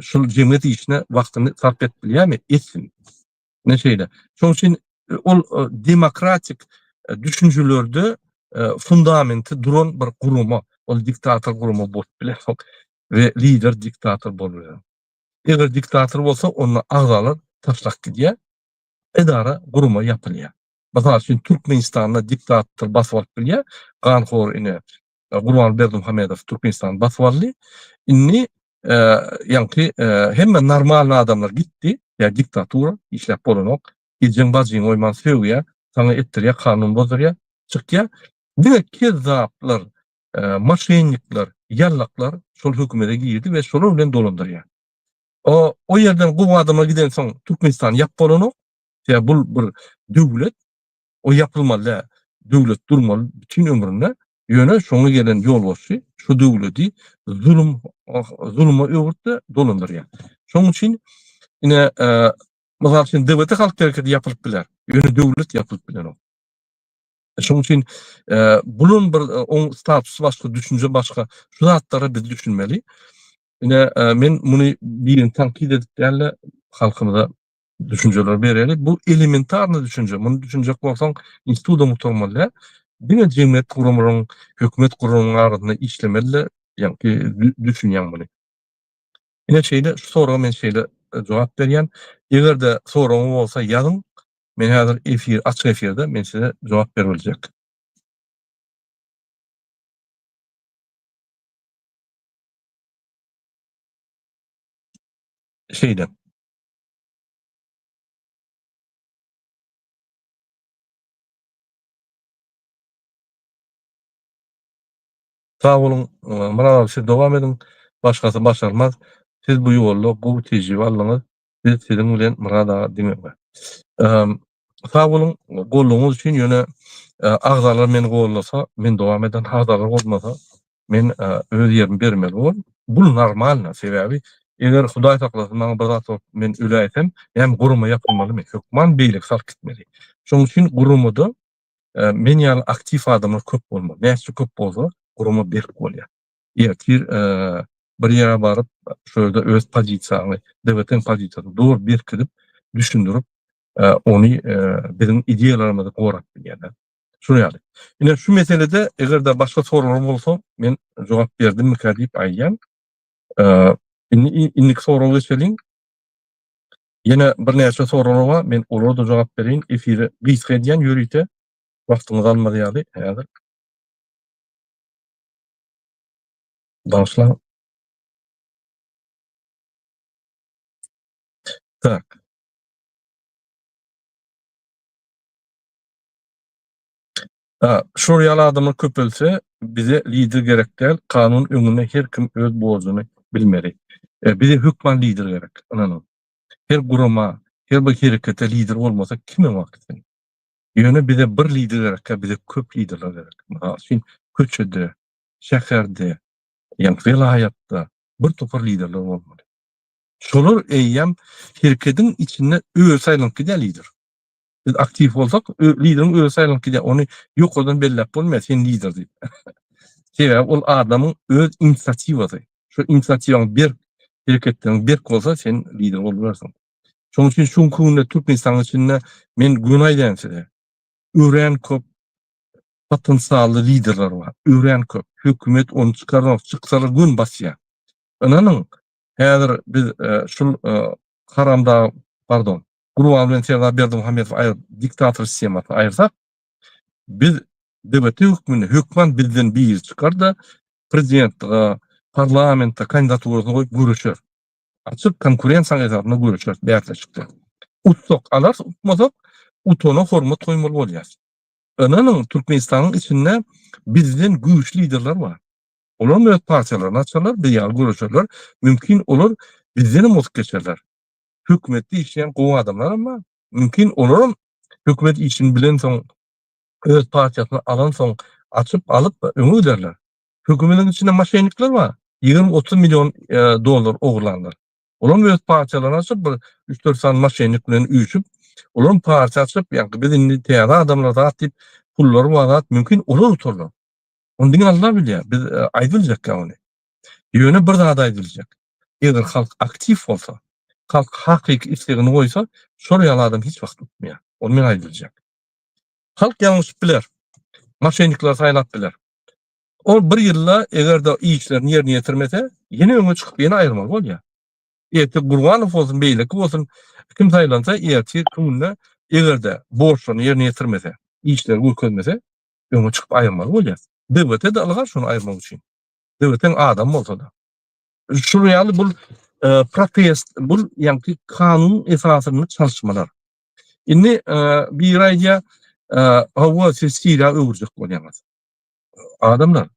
şul jemgyýet işine wagtyny sarp edip bilýärmi, etsin. Ine şeýle. Şonuň üçin ol demokratik düşünjelerde fundamenti duran bir gurama, ol diktator gurama bolup bilenok we lider diktator bolup bilenok. Eger diktator bolsa, onda agzalar taşlap gidýär, edara, gurama ýapylýar. Mysal üçin, Türkmenistanda diktator basyp alyp bilýär, ganhor ine Gurban Berdimuhamedow Türkmenistany basyp aldy. Indi ýaňky hemme normalny adamlar gitdi. Ýa diktatura işläp bolanok. Ejeň bajyňy goýman sögýär, saňa etdirýär, kanun bozdurýar, çykýar. Diňe kezzaplar, moşennikler, ýallaklar şol hökümete girdi we şolar bilen dolandyrýar. O o ýerden gowy adamlar gidensoň Türkmenistan ýap bolanok. Ýa bul bir döwlet. O ýapylmaly däl. Döwlet durmaly bütin ömrüne. Ýöne şoňa gelen ýolbaşçy şu döwleti zulum zuluma öwürtdi, dolandyrýar. Şonuň üçin ine mysal üçin DWT halk hereketi ýapylyp biler. Ýöne döwlet ýapylyp bilenok. Şonuň üçin bulan bir oň statusy başga, düşünje başga. Şu zatlara biz düşünmeli. Ine men muny birini tankyt edip däl-de halkymyza düşünjeler bereli. Bu elementarny düşünje. Muny düşünjek bolsaň, institutam gutarmaly däl. Diňe jemgyýet guramalaryň, hökümet guramalaryň arasynda işlemeli-de, ýaňky düşünýäň muny. Ine şeýle, şu soraga men şeýle e, jogap berýän. Eger-de soragyňyz bolsa ýazyň. Men häzir efir, açyk efirde men size jogap berip biljek. Şeýle. Sag boluň Myrat aga siz dowam ediň başgasy başarmaz siz bu ýolda gowy tejribe aldyňyz biz siziň bilen Myrat aga diňe öňe. Sag boluň goldawyňyz üçin ýöne agzalar meni goldasa men dowam ederin agzalar goldamasa men öz ýerimi bermeli bolaryn. Bul normalno, sebäbi eger Hudaý saklasyn maňa bir zat bolup men öläýsem, näme gurama ýapylmalymy? Hökman beýleki salyp gitmeli. Şonuň üçin guramada men ýaly aktiw adamlar köp bolmaly. Näçe köp bolsa, gurama berk bolýar. Ertir bir ýere baryp, şo ýerde öz pozisiýaňy, DWT-niň pozisiýasyny dogry berkidip, düşündirip, ony biziň ideýalarymyzy gorap bilýärler. Şuny ýaly. Ine şu meselede eger-de başga soraglar bolsa, men jogap berdimmikä diýip aýdýan. Indi indiki soraga geçeliň. Ýene birnäçe soraglar bar. Men olara-da jogap bereýin. Efiri gysga edýän ýörite. Wagtyňyzy almaz ýaly häzir. Bagyşlaň. Tak. Şol ýaly adamlar köpelse bize lider gerek däl, kanun öňünde her kim öz borjuny bilmeli. Bize hökman lider gerek, ynanyň. Her gurama, her bir herekete lider bolmasa kim öňe gitsin? Ýöne bize bir lider gerek däl, bize köp liderler gerek. Mysal üçin, köçede, şäherde, ýa welaýatda bir topar liderler bolmaly. Şolar eýýäm hereketiň içinde özi saýlanyp gidýär lider. Biz aktiw bolsak, lideriň özi saýlanyp gidýär. Ony ýokardan belläp bolmaýar, sen lider diýip. Sebäbi ol adamyň öz inisiatiwasy. Şu inisiatiwaň berk, hereketleriň berk bolsa, sen lider bolubersiň. Şonuň üçin şu günki günde Türkmenistanyň içinde men göni aýdýan size, örän köp potensially liderler bar. Örän köp. Hökümet ony çykaranok, çyksalar göni basýar. Ynanyň, häzir biz şul haramdag, pardon, Gurban bilen Serdar Berdimuhamedowy aýryp, diktator sistemasyny aýyrsak, biz DBT hökmünde hökman bizden biri çykar-da, prezidentlige, parlamente kandidaturasyny goýup göreşer. Açyk konkurensiýanyň esasynda göreşer, bäsleşikde. Utsak alarys, utmasak utana hormat goýmaly bolýar. Ynanyň, Türkmenistanyň içinde bizden güýçli liderler bar. Olar öz partiýalaryny açarlar, biz ýaly göreşerler. Mümkin olar bizdenem ozup geçerler. Hökümetde işleýän gowy adamlaram bar. Mümkin olaram hökümet işini bilensoň, öz partiýasyny alansoň açyp alyp öňe giderler. Hökümetiň içinde moşennikler bar. 20-30 million e, dollar ogurlanlar. Olaram öz partiýalaryny açyp bir 3-4 sany moşennik bilen üýşüp, olaram partiýa açyp, ýa biz indi täze adamlar zat diýip pullary bar zat mümkin olar utarlar. Ony diňe Allah bilýär. Biz e, aýdyljak ony. Ýöne bir zat aýdyljak. Eger halk aktiw bolsa, halk hakyky islegini goýsa, şol ýaly adam hiç wagt utmaýar. Ony men aýdyljak. Halk ýalňyşyp biler. Moşennikleri saýlap biler. Ol bir ýylda eger-de işlerini ýerine ýetirmese, ýene öňe çykyp ýene aýyrmaly bolýar. Ertir Gurbanow bolsun, beýleki bolsun, kim saýlansa, ertir günde eger-de borçlaryny ýerine ýetirmese, işleri görkezmese, öňe çykyp aýyrmaly bolýar. DWT-de ylgar şony aýyrmak üçin. DWT-niň adamy bolsa-da. Şular ýaly bul e, protest, bul ýaňky kanun esasynda çalyşmalar. Indi e, biri aýdýar, e, hawa siz Siriýa öwürjek bolýaňyz. Adamlar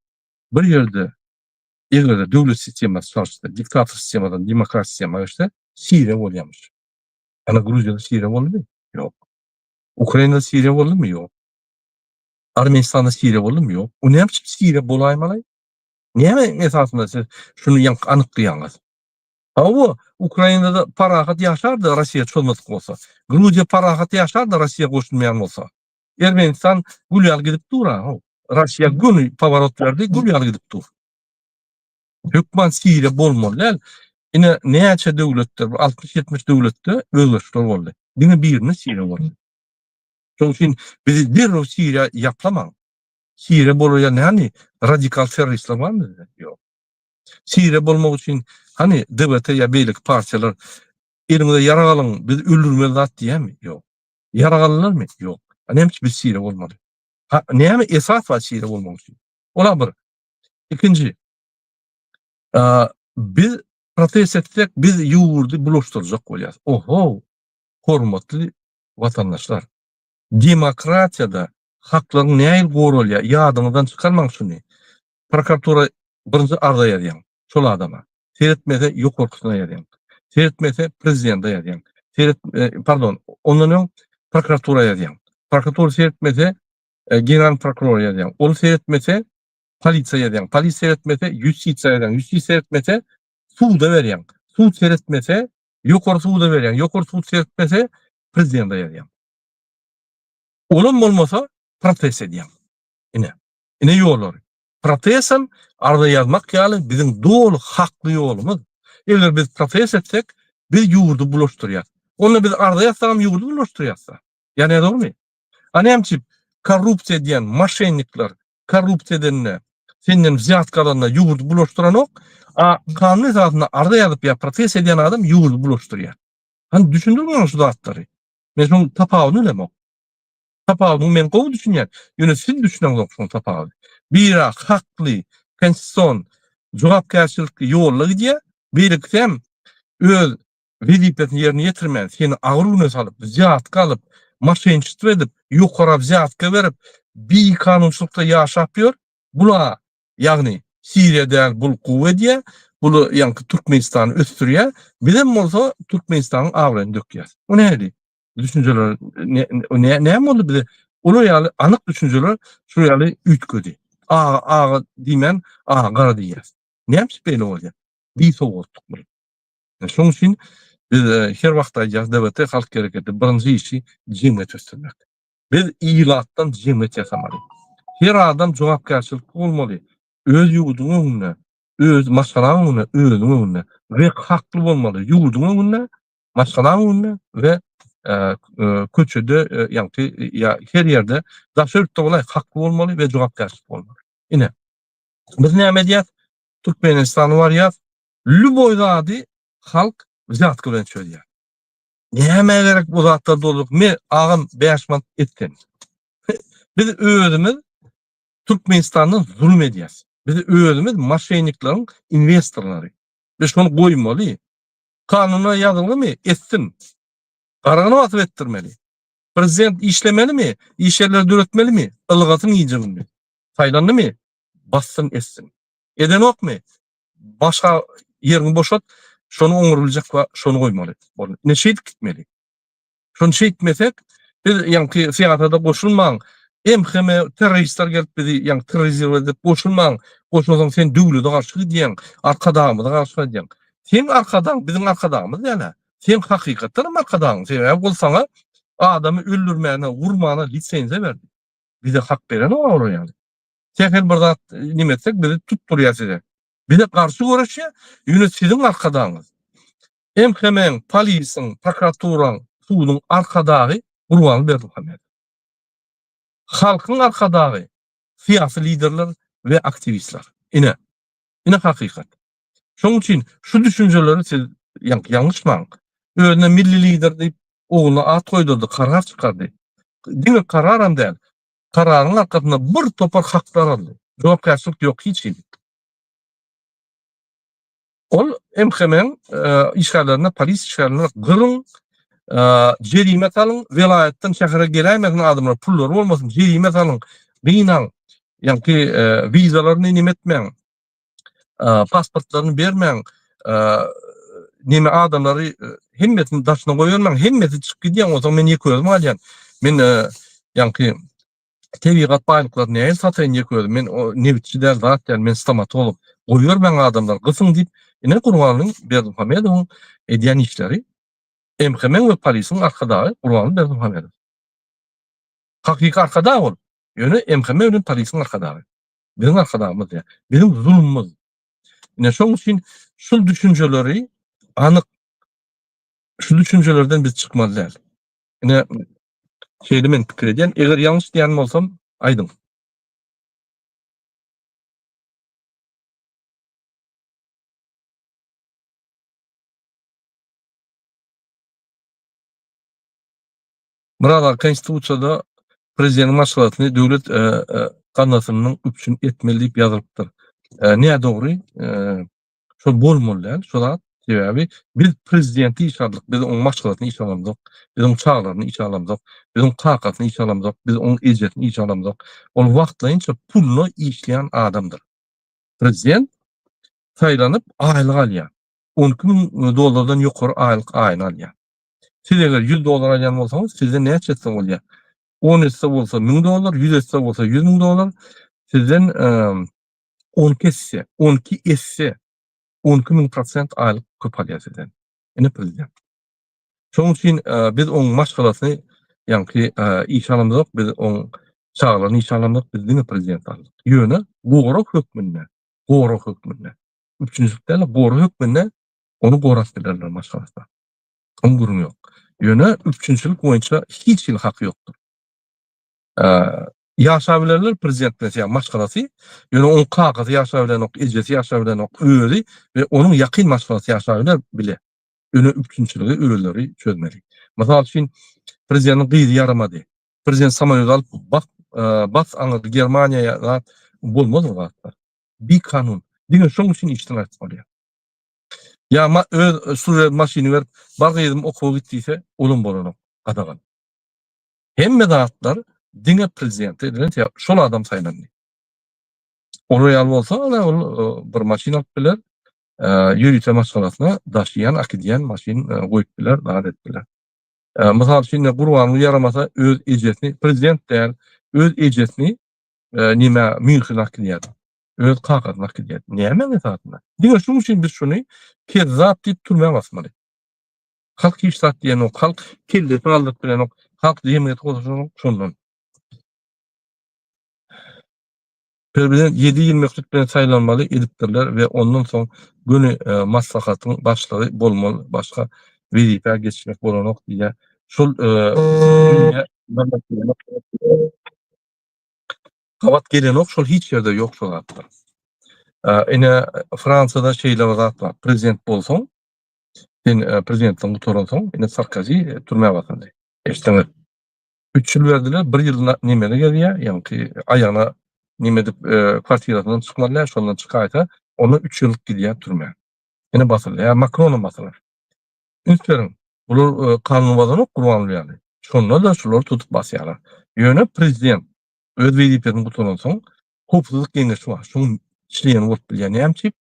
bir ýerde eger döwlet sistemasy çalyşsa, diktator sistemadan demokrat sistema geçse, Siriýa bolýarmyş. Ana Gruziýada Siriýa boldumy? Ýok. Ukrainada Siriýa boldumy? Ýok. Armenistanda Siriýa boldumy? Ýok. O näme üçin Siriýa bolaýmaly? Näme esasynda siz şuny ýaňky anyklaýaňyz? Hawa, Ukrainada parahat ýaşardy Russiýa çozmadyk bolsa. Gruziýa parahat ýaşardy Russiýa goşulmaýan bolsa. Ermenistan gül ýaly gidip dur-a. Russiýa göni pawarot berdi, gül ýaly gidip dur. Hökman Siriýa bolmaly däl. Ine näçe döwletde, 60-70 döwletde özgerişler boldy. Diňe birinde Siriýa boldy. Şonuň üçin bizi derrew Siriýa ýaplamaň. Siriýa bolar ýaly näme radikal terroristler barmy bizde? Ýok. Siriýa bolmak üçin hany DBT ýa beýleki partiýalar eliňize ýarag alyň, biz öldürmeli zat diýýärmi? Ýok. Ýarag alynarmy? Ýok. A näme üçin biz Siriýa bolmaly? Ha, näme esas bar Siriýa bolmak üçin? Ola bir. Ikinji. Biz protest etsek, biz ýurdy bulaşdyrjak bolýarys. Oho, hormatly watandaşlar. Demokratiýada haklaryň nähili goralýar, ýadyňyzdan çykarmaň şuny. Prokuratura birinji arza ýazýaň şol adama. Seretmese ýokarkysyna ýazýaň. Seretmese prezidente ýazýaň. Seret, e, pardon, ondan öň prokuratura ýazýaň. Prokuratura seretmese e, general prokurora ýazýaň. Ol seretmese polisiýa ýazýaň. Polisiýa seretmese ýustisiýa ýazýaň. Ýustisiýa seretmese suda berýäň. Sud seretmese ýokary suda berýäň. Ýokary sud seretmese prezidente ýazýaň. Olam bolmasa protest edýäň. Ine. Ine ýollary. Protestem arza ýazmak ýaly biziň doly hakly ýolumyz. Eger biz protest etsek, biz ýurdy bulaşdyrýas. Onda biz arza ýazsagam ýurdy bulaşdyrýas-da. Ýa nädogrymy? A näme üçin korrupsiýa edýän moşennikler korrupsiýa edende. Senden wzýatka alanda ýurdy bulaşdyranok, a kanun esasynda arza ýazyp ýa protest edýän adam ýurdy bulaşdyrýar. Hany düşündir maňa şu zatlary. Men şoň tapawudyny bilemok. Tapawudyny men gowy düşünýän. Ýöne siz düşüneňzok şoň tapawudy. Biri hakly, konstitusion, jogapkärçilikli ýolda gidýär, beýlekisem öz wezipesini ýerine ýetirmän, seni agyr güne salyp, wzýatka alyp, moşenniçestvo edip, ýokara wzýatka berip, bikanunçylykda ýaşap ýör. Bula, ýagny Siriýa däl, bul gowy edýär, bul ýaňky Türkmenistany ösdürýär, bizem bolsa Türkmenistanyň abraýyny dökýäs. O nähili düşünjeler, näme boldy bize? Olar ýaly anyk düşünjeler şu ýaly üýtgedi. Aga, aga diýmän, aga gara diýýäs. Näme üçin beýle bolýar? Bisowatlyk bilen. Şonuň üçin biz her wagt aýdýarys, DWT Halk hereketi birinji işi jemgyýet ösdürmek. Biz ilatdan jemgyýet ýasamaly. Her adam jogapkärçilikli bolmaly. Öz ýurduň öňünde, öz maşgalaň öňünde, özüniň öňünde we hakly bolmaly. Ýurduň öňünde, maşgalaň öňünde we köçede, ýagny ýa her ýerde daşary ýurtda bolaý hakly bolmaly we jogapkärçilikli bolmaly. Ine. Biz näme edýäs? Türkmenistana barýas. Lýuboý zady halk wzýatka bilen çözýär. Nämä gerek bu zatlar dolduryp me agam 5 manat et sen. Biz özümiz Türkmenistandan zulum edýäs. Biz özümiz moşennikleriň inwestorlary. Biz şony goýmaly. Kanuna ýazylgymy etsin. Garagyny basyp etdirmeli. Prezident işlemelimi? Iş ýerleri döretmelimi? Ylgasyn gije gündiz. Saýlandymy? Bassyn etsin. Edenokmy? Başga ýeriňi boşat, şony oňar biljek we şony goýmaly. Boldy. Ine şeýdip gitmeli. Şony şeýtmesek, biz ýaňky syýasata goşulmaň, MHM terroristler gelip bizi ýaňky terrorizirowat edip goşulmaň, goşulsaň sen döwlete garşy gidýäň, arkadagymyza garşy gidýäň. Seň arkadagyň biziň arkadagymyz däl-ä. Seň hakykatdan hem arkadagyň, sebäbi ol saňa adamy öldürmäne, urmana lisenziýa berdi. Bize hak berenok olar ýaly. Sähel bir zat neme etsek bizi tutdurýar size. Bize garşy göreşýär, ýöne siziň arkadagyňyz. MHM-iň, polisiň, prokuraturaň, suduň arkadagy Gurbanguly Berdimuhamedow. Halkyň arkadagy syýasy liderler we aktiwistler. Ine, ine hakykat. Şonuň üçin şu düşünjeleri siz ýalňyşmaň. Özüne milli lider diýip ogluna at goýdurdy, karar çykardy. Diňe kararam däl, Kararyň arkasynda bir topar haklar aldy. Jogapkärçilik ýok hiç hili. Ol MHM-iň işgärlerine, polis işgärlerine gyryň, jerime salyň, welaýatdan şähere geläýmesin adamlar, pullary bolmasyn, jerime salyň, gynaň, ýaňky wizalaryny neme etmäň, pasportlaryny bermäň, neme adamlary hemmesini daşyna goýbermäň, hemmesi çykyp gidýär, onsoň men ýeke özüm galýan. Men ýaňky tebigat baýlyklaryny nähili sataýyn ýeke özüm, men nebitçi däl, zat däl, men stomatolog. Goýbermäň adamlary, gysyň diýip, ine Gurbanguly Berdimuhamedowyň edýän işleri. MHM-iň we polisiň arkadagy Gurbanguly Berdimuhamedow. Hakyky arkadag ol. Ýöne MHM bilen polisiň arkadagy. Biziň arkadagymyz diýýär. Biziň zulumymyz. Ine şoň üçin şul düşünjeleri anyk şu düşünjelerden biz çykmaly däl. Ine şeýle men pikir edýän. Eger ýalňyş diýen bolsam aýdyň. Myrat aga konstitusiýada prezidentiň maşgalasyny döwlet gaznasynyň üpjün etmeli diýip ýazylypdyr. Nädogry, şol bolmaly däl şo zat. Sebäbi biz prezidenti işe aldyk, biz oň maşgalasyny işe alamzok, biz oň çagalaryny işe alamzok, biz oň kakasyny işe alamzok, biz oň ejesini işe alamzok. Ol wagtlaýynça puluna işleýän adamdyr. Prezident saýlanyp aýlyk alýar. 12 müň dollardan ýokary aýlyk aýyna alýar. Siz eger 100 dollar alýan bolsaňyz, sizde näçe etse bolýar? 10 etse bolsa 1000 dollar, 100 etse bolsa 100 müň dollar. Sizden 12 esse, 12 esse, 12 müň prosent aýlyk köp alýar sizden. Ine prezident. Şonuň üçin biz oň maşgalasyny ýaňky işe alamzok, biz oň çagalaryny işe alamzok, biz diňe prezidenti aldyk. Ýöne gorag hökmünde, gorag hökmünde, üpjünçilik däl, gorag hökmünde ony gorap bilerler maşgalasy. Oň gürrüňi ýok. Ýöne üpjünçilik boýunça hiç hili haky ýokdur. Ýaşabilerler prezident bilen ýa maşgalasy, ýöne onuň kakasy ýaşabilenok, ejesi ýaşabilenok, özi we onuň ýakyn maşgalasy ýaşabiler bile. Ýöne üpjünçiligi özleri çözmeli. Mysal üçin, prezidentiň gyzy ýaramady. Prezident samolýot alyp bas, bas aňyr Germaniýa ýa zat bolmaz o zatlar. Bikanun. Diňe şoň üçin işden aýtmaly bolýar. Ýa ma öz služebny maşyny berip, bar gyzym okuwa git diýse, olam bolanok. Gadagan. Hemme zatlar diňe prezidente edilen sebäp şol adam saýlandy. Olar ýaly bolsa, ana ol e, bir maşyn alyp biler, e, ýörite maşgalasyna daşaýan, akidýän maşyn e, goýup biler, zat edip biler. Mysal üçin, Gurbanguly ýaramasa öz ejesini, prezident däl, öz ejesini nime Münhene akidýär. Öz kakasyny akidýär. Nämäň esasynda? Diňe şunuň üçin biz şuny kezzap diýip türmä basmaly. Halk hiç zat diýenok, halk kellesini galdyryp bilenok, halk jemgyýeti goşanok şondan. Prezident 7 ýyl möhlet bilen saýlanmaly edipdirler we ondan soň göni e, maslahatyň başlygy bolmaly, başga wezipä geçmek bolanok diýýär. Şol e, gabat gelenok, şol hiç ýerde ýok şol zatlar. E, ine Fransiýada şeýle bir zat bar. Prezident bolsaň, Sen e, prezidentligiň gutaransoň, ine Sarkozy e, türmä basyldy. Eşitdiňiz. 3 ýyl berdiler, bir ýyl nemede gezýär, ýaňky aýagyna neme edip e, kwartirasyndan çykmaly däl, şondan çykaýsa, onda 3 ýyllyk gidýär türmä. Ine basyldy. Ýa Makronam basylar. Üns beriň, bular e, kanun bozanok Gurbanguly ýaly. Şonda-da şulary tutup basýarlar. Ýöne prezident öz wezipesini gutaransoň, Howpsuzlyk geňeşi bar. Şoň çleni bolup bilýär. Näme üçin?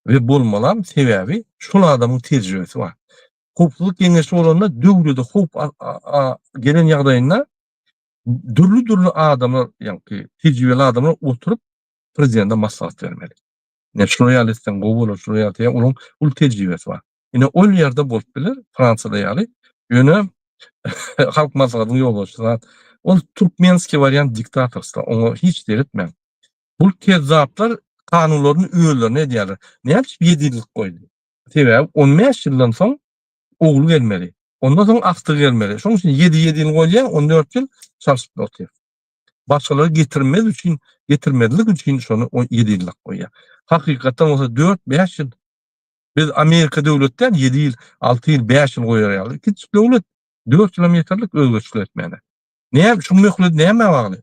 We bolmalam sebäbi şol adamyň tejribesi bar. Howpsuzlyk geňeşi bolanda döwlete howp gelen ýagdaýynda dürli-dürli adamlar, ýagny tejribeli adamlar oturyp prezidente maslahat bermeli. Ine şular ýaly etseň gowy bolar, şular ýaly etseň, olaryň uly tejribesi bar. Ine ol ýerde bolup biler, Fransiýada ýaly. Ýöne Halk maslahatynyň ýolbaşçysy zat. Ol türkmenskiý wariant diktatorstwa, oňa hiç seretmäň. Bu kezzaplar kanunlaryny özlerine edýärler. Näme üçin 7 ýyllyk goýdy? Sebäbi 15 ýyldan soň ogly gelmeli. Ondan soň agtygy gelmeli. Şonuň üçin 7 7 ýyl goýulýar, 14 ýyl çalşyp otyr. Başgalary getirmez üçin, getirmezlik üçin şony 7 ýyllyk goýýar. Hakykatdan bolsa 4-5 ýyl Biz Amerika döwlet däl, 7 ýyl, 6 ýyl, 5 ýyl goýar ýaly. Kiçijik döwlet 4 ýylam ýeterlik özgerişlik etmäne. Näme şu möhlet nämä bagly?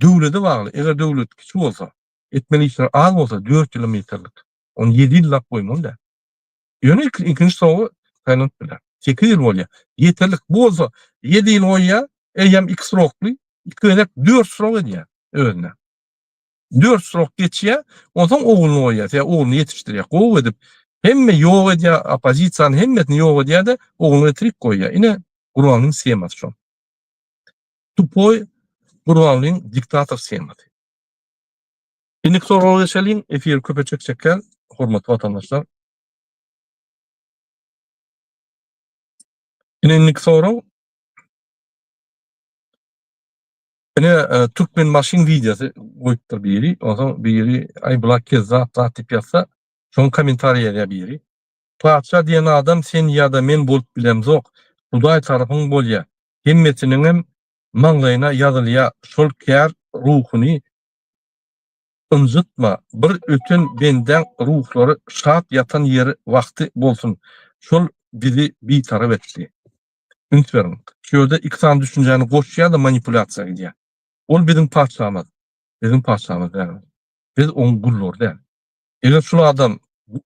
Döwlete bagly. Eger döwlet kiçi bolsa, etmeli işler az bolsa 4 ýylam ýeterlik. Ony 7 ýyllap goýmaly däl. Ýöne ikinji soňy saýlanyp biler. 8 ýyl bolýar. Ýeterlik. Bu bolsa 7 ýyl goýýar, eýýäm 2 srokly, 2 gezek 4 srok edýär özüne. 4 srok geçýär, onsoň ogluny goýýar, sebäbi ogluny ýetişdirýär, gowy edip, hemme ýok edýär, oppozisiýany hemmesini ýok edýär-de, ogluny getirip goýýar. Ine, Gurbangulyň shemasy şol. Tupoý Gurbangulyň diktator shemasy. Indiki soraga geçeliň, efiri köpe çekjek däl, hormatly watandaşlar. Ine indiki sorag. Ine e, Türkmenbaşyň wideosy goýupdyr biri. Onsoň biri aý bular kezzap zat diýip ýazsa, şoň kommentariý ýazýar biri. Patyşa diýen adam sen ýa-da men bolup bilemzok. Hudaý tarapyn bolýa. Hemmesiniňem maňlaýyna ýazylýa şol kär ruhuny ynjytma. Bir öten bendäň ruhlary şat ýatan ýeri wagty bolsun. Şol bizi bitarap etdi. Üns beriň. Şu ýerde iki sany düşünjäni goşýar-da manipulýasiýa gidýär. Ol biziň patyşamyz. Biziň patyşamyz däl. Biz oň gullary däl. Eger şul adam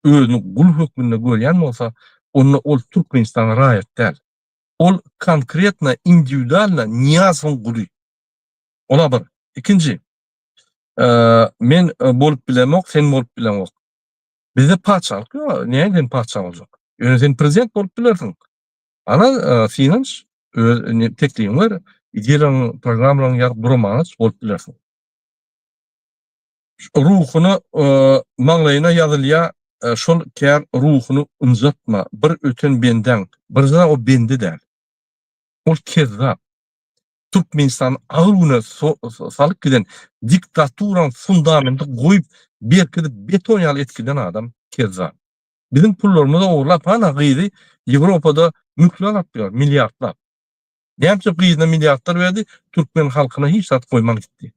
özüni gul hökmünde görýän bolsa, onda ol Türkmenistana raýat däl. Ol konkretno, indiwidualno Nyýazowyň guly. Ola bir. Ikinji, men bolup bilemok, sen bolup bileňok. Bizde patyşalyk ýok. Näme sen patyşa boljak? Ýöne sen prezident bolup bilersiň. Ana synanyş, öz teklibiňi ber, ideýalaryňy, programmalaryňy ýazyp guramana bolup bilersiň. Ruhuny maňlaýyna ýazylýar, şol kär ruhuny ynjatma, bir öten bendäň, birinjiden o bende däl. Ol kezzap. Türkmenistany agyr güne salyp giden diktaturanyň fundamenti goýup, berkidip beton ýaly etip giden adam kezzap. Biziň pullarymyzy ogurlap hana gyzy Ýewropada mülkler alyp ýör milliardlap. Näme üçin gyzyna milliardlar berdi, türkmen halkyna hiç zat goýman gitdi.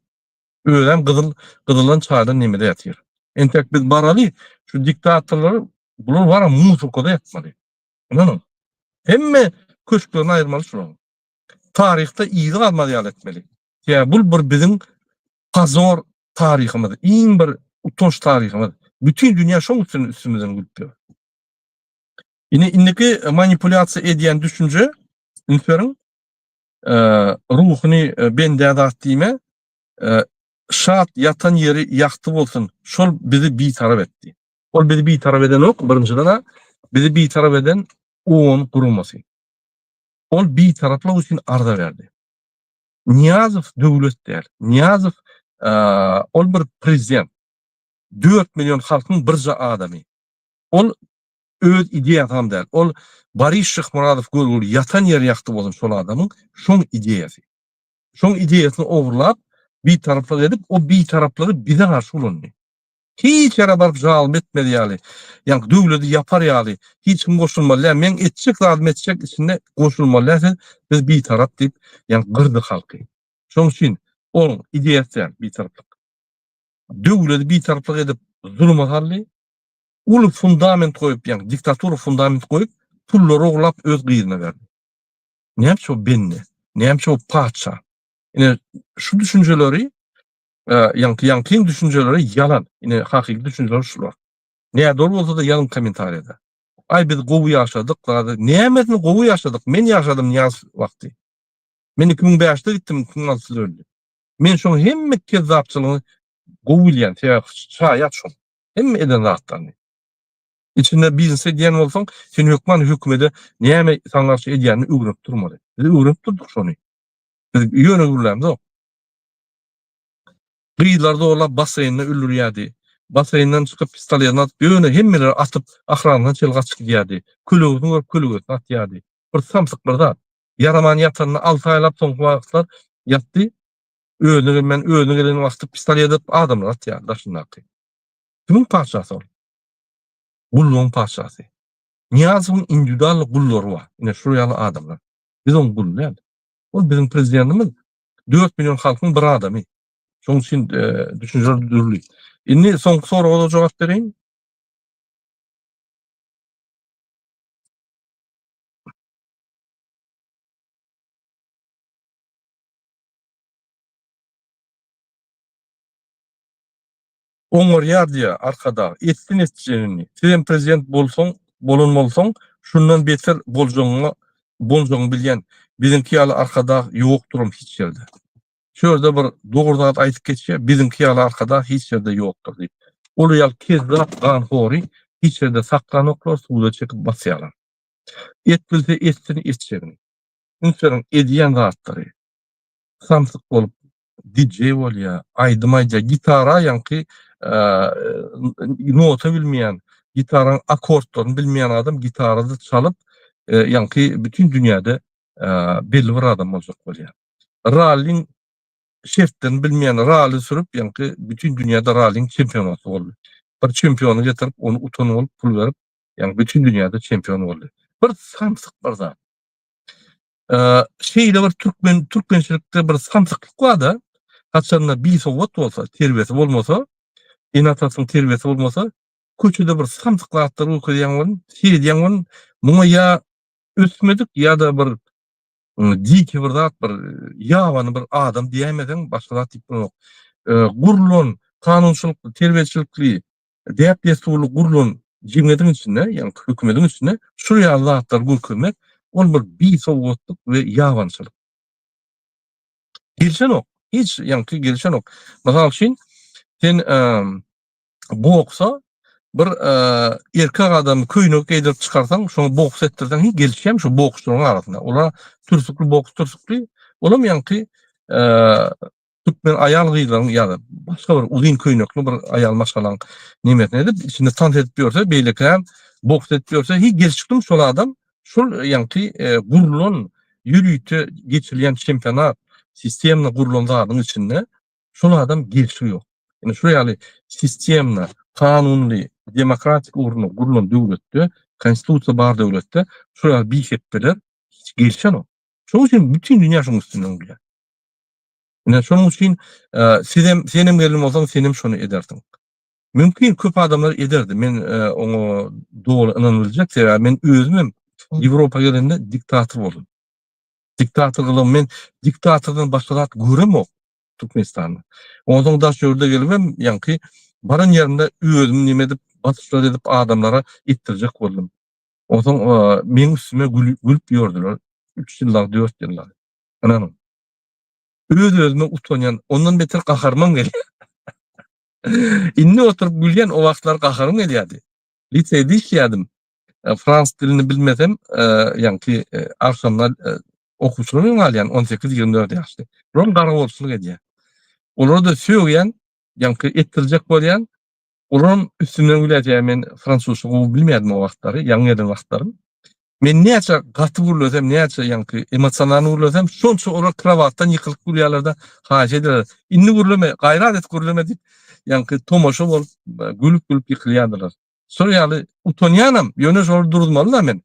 Özem gyzyl gyzyldan çaýdan nemede ýatyr. Entek biz baraly şu diktatorlary bular bara musurkada ýatmaly. Ynanyň. Hemme köşklerini aýyrmaly şularyň. Taryhda yzy galmaz ýaly etmeli. Ýa bul bir biziň pozor taryhymyz, iň bir utanç taryhymyz. Bütün dünýä şoň üstünden üstümizden gülüp ýör. Ine indiki manipulýasiýa edýän düşünje, üns beriň, ruhuny bendä zat diýme, şat ýatan ýeri ýagty bolsun, şol bizi bitarap etdi. Ol bizi bitarap edenok, birinjiden-ä bizi bitarap eden OON guramasy. Ol bitaraplyk üçin arza berdi. Nyýazow döwlet däl. Nyýazow ol bir prezident. 4 million halkyň birje adamy. Ol öz ideýasy däl. Ol Boris Şyhmyradow görgüli ýatan ýeri ýagty bolsun şol adamyň şoň ideýasy. Şoň ideýasyny ogurlap, bitaraplyk edip, o bitaraplygy bize garşy ulandy. Hiç ýere baryp zalym etmez ýaly, ýaňky döwledi ýapar ýaly, hiç kim goşulmaly däl, meň etjek zadymy etjek içinde goşulmaly däl siz, biz bitarap diýip, ýaňky gyrdy halky. Şoň üçin oň ideýasy däl bitaraplyk. Döwledi bitaraplyk edip zuluma saldy. Uly fundament goýup, ýaňky diktatura fundament goýup, pullary ogurlap öz gyzyna berdi. Näme üçin o bende? Näme üçin o patyşa? Ine şu düşünjeleri ýaňky ýaňkyň düşünjeleri ýalan. Ine hakyky düşünjeler şular. Nädogry bolsa-da ýazyň kommentariýada. Aý biz gowy ýaşadyk zady. Nämesini gowy ýaşadyk? Men ýaşadym Nyýazow wagty. Men 2005-de gitdim, 2006-da öldü. Men şoň hemme kezzapçylygyny gowy bilýän, sebäbi şaýat şoň. Hemme eden zatlaryny. Içinde biznes edýän bolsaň, sen hökman hökümede näme saňa garşy edýänini öwrenip durmaly. Biz öwrenip durduk şony. Biz ýöne gürlämzok. Gyzlary zorlap basseýnde öldürýärdi. Basseýnden çykyp pistoletini atyp ýöne hemmeleri atyp ahranyna çenli gaçyp gidýärdi. Kölegesini görüp kölegesini atýardy. Bir samsyk bir zat. Ýaraman ýatanyna alty aýlap soňky wagtlar ýatdy. Özüne gelmän özüne gelen wagty pistolet atyp adamlary atýardy daşyndaky. Kimiň patyşasy ol? Gullugyň patyşasy. Nyýazowyň indiwidual gullary bar. Ine şular ýaly adamlar. Biz oň guly däl. Ol biziň prezidentimiz. 4 million halkyň bir adamy. Şonuň üçin e, düşünjeler dürli. Indi soňky soraga da jogap bereýin. Oňarýar diýýär Arkadag. Etsin etjegini. Sizem prezident bolsaň, bolan bolsaň, şundan beter boljagyňa boljagyňy bilýän. Biziňki ýaly Arkadag ýokduram hiç ýerde. Şu ýerde bir dogry zat aýdyp geçýär, biziňki ýaly Arkadag hiç ýerde ýokdur diýip. Ol ýaly kezzap ganhory hiç ýerde saklanoklar, suda çekip basýarlar. Et bilse etsin etjegini. Üns beriň edýän zatlary. Samsyk bolup DJ bolýar, aýdym aýdýar, gitara ýaňky nota bilmeýän, gitaraň akkordlaryny bilmeýän adam gitarada çalyp, ýaňky bütin dünýäde belli bir adam boljak bolýar. Ralliň şertlerini bilmeýän ralli sürüp, ýaňky bütin dünýäde ralliň çempionaty boldy. Bir çempiony getirip, ony utan bolup pul berip, ýaňky bütin dünýäde çempion boldy. Bir samsyk bir zat. Şeýle bir türkmen türkmençilikde bir samsyklyk bar-da, haçanda bisowat bolsa, terbiýesi bolmasa, ene-atasynyň terbiýesi bolmasa, köçede bir samsyk zatlar görkezýän bolun, seredýän bolun, muňa ýa ösmedik ýa-da bir diki bir zat, bir ýabany bir adam diýäýmeseň, başga zat diýip bolanok. Gurlan, kanunçylykly, terbiýeçilikli, däp-dessurly gurlan jemgyýetiň içinde, ýagny hökümetiň içinde şul ýaly zatlary görkezmek, ol bir bisowatlyk we ýabanyçylyk. Gelişenok. Hiç ýaňky gelişenok. Mysal üçin, sen boksa bir erkek adamy köýnek geýdirip çykarsaň, şoňa boks etdirseň, hiç gelişýärmi şu boksçularyň arasynda? Olar türsükli boks türsükli, olam ýaňky türkmen aýal-gyzlaryň ýa-da başga bir uzyn köýnekli bir aýal maşgalaň nemesini edip, içinde tans edip ýörse, beýlekiler boks edip ýörse, hiç gelşikli şol adam şol ýaňky e, gurlan ýörite geçirilýän çempionat sistemna gurlan zadyň içinde şol adam gelşigi ýok. Ýani şu ýaly sistemna, kanunly, demokratik ugruna gurlan döwletde, konstitusiýa bar döwletde şu ýaly bihepbeler hiç gelşenok. Şonuň üçin bütün dünýä şonuň üstünden gülýär. Ine şonuň üçin sizem senem gelin bolsaň senem şony edersiň. Mümkin köp adamlar ederdi. Men oňa doly ynanyp biljek sebäbi men özüm hem Ýewropa gelende diktator boldum. Diktator gylygymy men diktatordan başga zat göremok Türkmenistanda. Onsoň daş ýurda gelibem ýaňky baran ýerimde özüm neme edip basyşlar edip adamlara etdirjek boldum. Onsoň meň üstüme gülüp ýördüler. 3 ýyllap, 4 ýyllap. Ynanyň. Öz-özüme utanýan, ondan beter gaharymam gelýär. Indi oturyp gülýän, o wagtlar gaharym gelýärdi. Liseýde işleýärdim. Frans dilini bilmesem, ýaňky agşamlar okuwçylar bilen galýan, 18-24 ýaşly. Bulam garawulçylyk edýär. Olara-da sögýän, ýaňky etdirjek bolýan. Olaram üstümden gülýär, men fransuzça gowy bilmeýärdim o wagtlary, ýaňy gelen wagtlarym. Men näçe gaty gürlesem, näçe ýaňky emosional gürlesem, şonça olar krowatdan ýykylyp gülýärler-de, haýyş edýärler. Indi gürleme, gaýrat et gürleme diýip, ýaňky tomaşa bolup, gülüp-gülüp ýykylýardylar. Şol ýaly utanýanam, ýöne şolary duruzmaly-da men.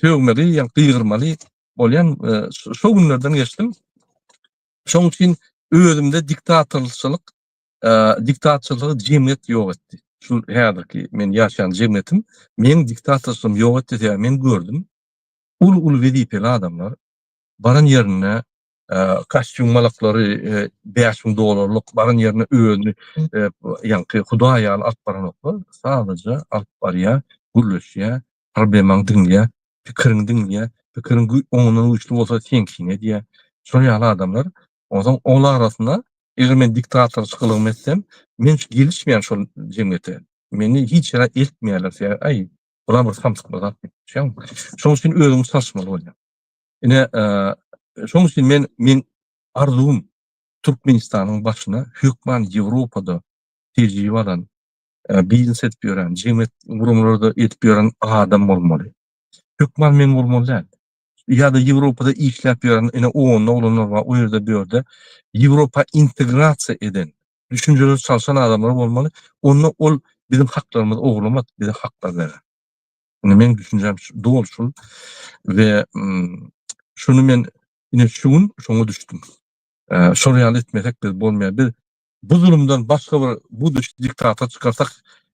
Sögmeli, ýa gygyrmaly bolýan, şo günlerden geçdim. Şonuň üçin özümde diktatorçylyk diktatorçylygy jemgyýet ýok etdi. Şu häzirki men ýaşaýan jemgyýetim meň diktatorçylygymy ýok etdi sebäbi men gördüm. Uly-uly wezipeli adamlar baran ýerinde kostýum malaklary 5000 dollarlyk baran ýerinde özüni ýaňky hudaý ýaly alyp baranoklar. Sadaja alyp barýar, gürleşýär, problemaňy diňleýär, pikiriňi diňleýär. Pikiriň oňundan güýçli bolsa seňkini edýär. Şol ýaly adamlar Onsoň ol arasynda eger men diktatorçy gylygymy etsem, men gelişmeýän şol jemgyýete. Meni hiç ýere eltmeýärler. Sebäbi aý, bular bir samsyk bir zat diýip. Şonuň üçin özüňi çalyşmaly bolýar. Ine, şonuň üçin men men arzuwym Türkmenistanyň başyna hökman Ýewropada tejribe alan, biznes edip ýören, jemgyýet guramalarda edip ýören adam bolmaly. Hökman men bolmaly däl. Ýa-da Ýewropada işläp ýören ine onda oglanlar bar, o ýerde bu ýerde Ýewropa integrasiýa eden, düşünjeleri çalşan adamlar bolmaly. Onda ol biziň haklarymyzy ogurlamaz, bize haklar berer. Ine meň düşünjem doly şul we şuny men ine şu gün şoňa düşdüm. Şol ýaly etmesek biz bolmaýar. Biz Bu zulumdan başga bir buduş diktator çykarsak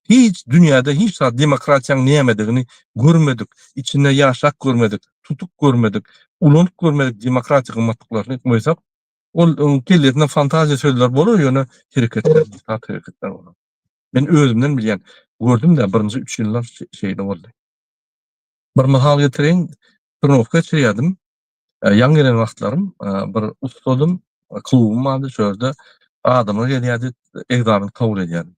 hiç dünýäde hiç zat demokratiýaň nämedigini görmedik, içinde ýaşap görmedik, tutup görmedik, ulanyp görmedik demokratiýa gymmatlyklaryny goýsak ol kellesinde fantaziýa sözler bolar ýöne hereketler diktator hereketler bolar. Men özümden bilýän gördüm-de birinji üç ýyllar şeýle boldy. Bir mysal getireýin, trenowka geçirýärdim. Ýaňy gelen wagtlarym bir ussadym, klubum bardy, şo ýerde adamlar gelýärdi, ekzamen kabul edýärdim.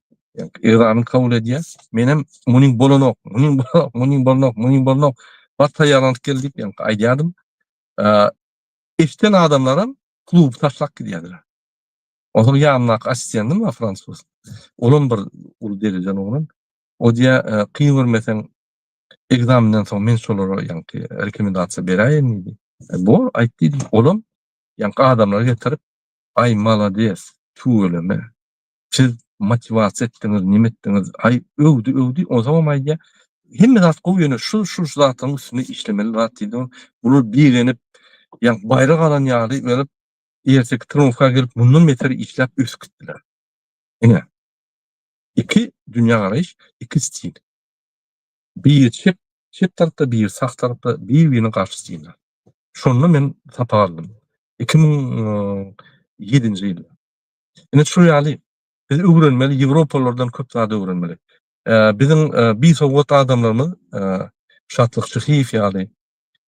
Ekzamen kabul edýär. Menem munyň bolanok, munyň bolanok, munyň bolanok, munyň bolanok. Bar taýýarlanyp gel diýip ýaňky aýdýardym. Eşden adamlaram kluby taşlap gidýärdiler. Onsoň ýanymdaky assistentim bar fransuz. Olam bir uly derejeli oglan. O diýýär, kyn görmeseň Ekzamenden soň men şolara ýaňky rekomendasiýa beräýen diýdi. E, bor, aýt diýdim. Olam ýaňky adamlary getirip, aý malades, tüweleme. Siz motiwasiýa etdiňiz, neme etdiňiz? Aý öwdi, öwdi. Onsoňam aýdýar, hemme zat gowy ýöne şu şu şu zatlaryň üstünde işlemeli zat diýdi. Bular begenip, ýaňky baýrak alan ýaly berip, erteki trenowka gelip mundan beter işläp ösüp gitdiler. Ine. Iki dünýägaraýyş, iki stil. Biri çep, çep tarapda, biri sag tarapda bir-birine garşy stiller. Şonda men sapak aldym. 2007-nji ýylda. Ine şu ýaly biz öwrenmeli, ýewropalylardan köp zat öwrenmeli. Biziň bisowat adamlarymyz Şatlyk Şyhyýew ýaly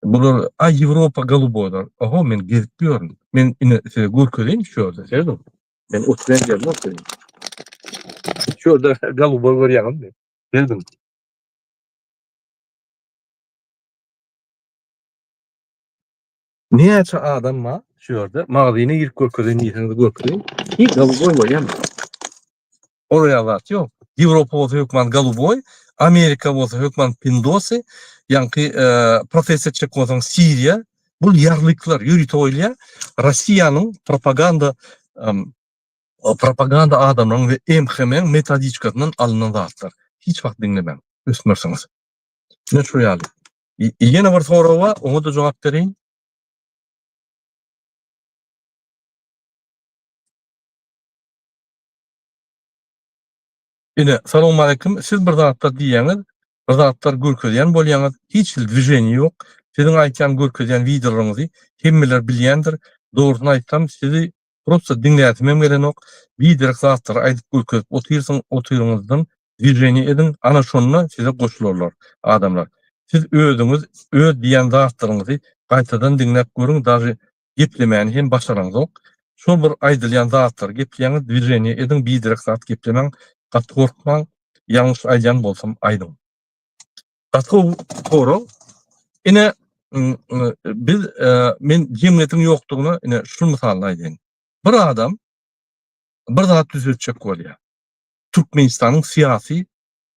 bular aý Ýewropa goluboýlar. Oho men gezip ýörün. Men ine size görkezeýin şu ýerde serediň. Men oturan ýerimde oturýan. Şu ýerde goluboý görýäňizmi? Geldim. Näçe adam bar şu ýerde? Magazyna girip görkezeýin diýseňiz görkezeýin. Hiç goluboý bolýarmy? Oraya zat ýok. Ýewropa bolsa hökman goluboý, Amerika bolsa hökman pindosy, ýaňky e, protest etjek bolsaň Siriýa, bul ýarlyklar ýörite goýulýar. Rossiýanyň propaganda propaganda adamlaryň we MHM-iň metodiçkasyndan alnan zatlar. Hiç wagt diňlemäň, ösmersiňiz. Ine şu ýaly. Ýene bir sorag bar, oňa da jogap bereýin. Ine, salowmaleýkim, siz bir zatlar diýýäňiz, bir zatlar görkezýän bolýaňyz, hiç hili dwiženiýa ýok. Siziň aýtýan, görkezýän wideolaryňyzy hemmeler bilýändir. Dogrusyny aýtsam, sizi prosta diňläsimem gelenok. Biderek zatlary aýdyp görkezip otyrsyň, otyryňyzdan dwiženiýa ediň, ana şonda size goşularlar adamlar. Siz özüňiz öz diýýän zatlaryňyzy gaýtadan diňläp görüň, daže Geplemäni hem başaraňzok. Şol bir aýdylýan zatlary gepleýäňiz, dwiženiýe ediň, biderek zat geplemäň, gaty gorkmaň, ýalňyş aýdýan bolsam aýdyň. Gaty gowy sorag. Ine biz men jemgyýetiň ýokdugyna ine şu mysalyny aýdaýyn. Bir adam bir zat düzetjek bolýar. Türkmenistanyň syýasy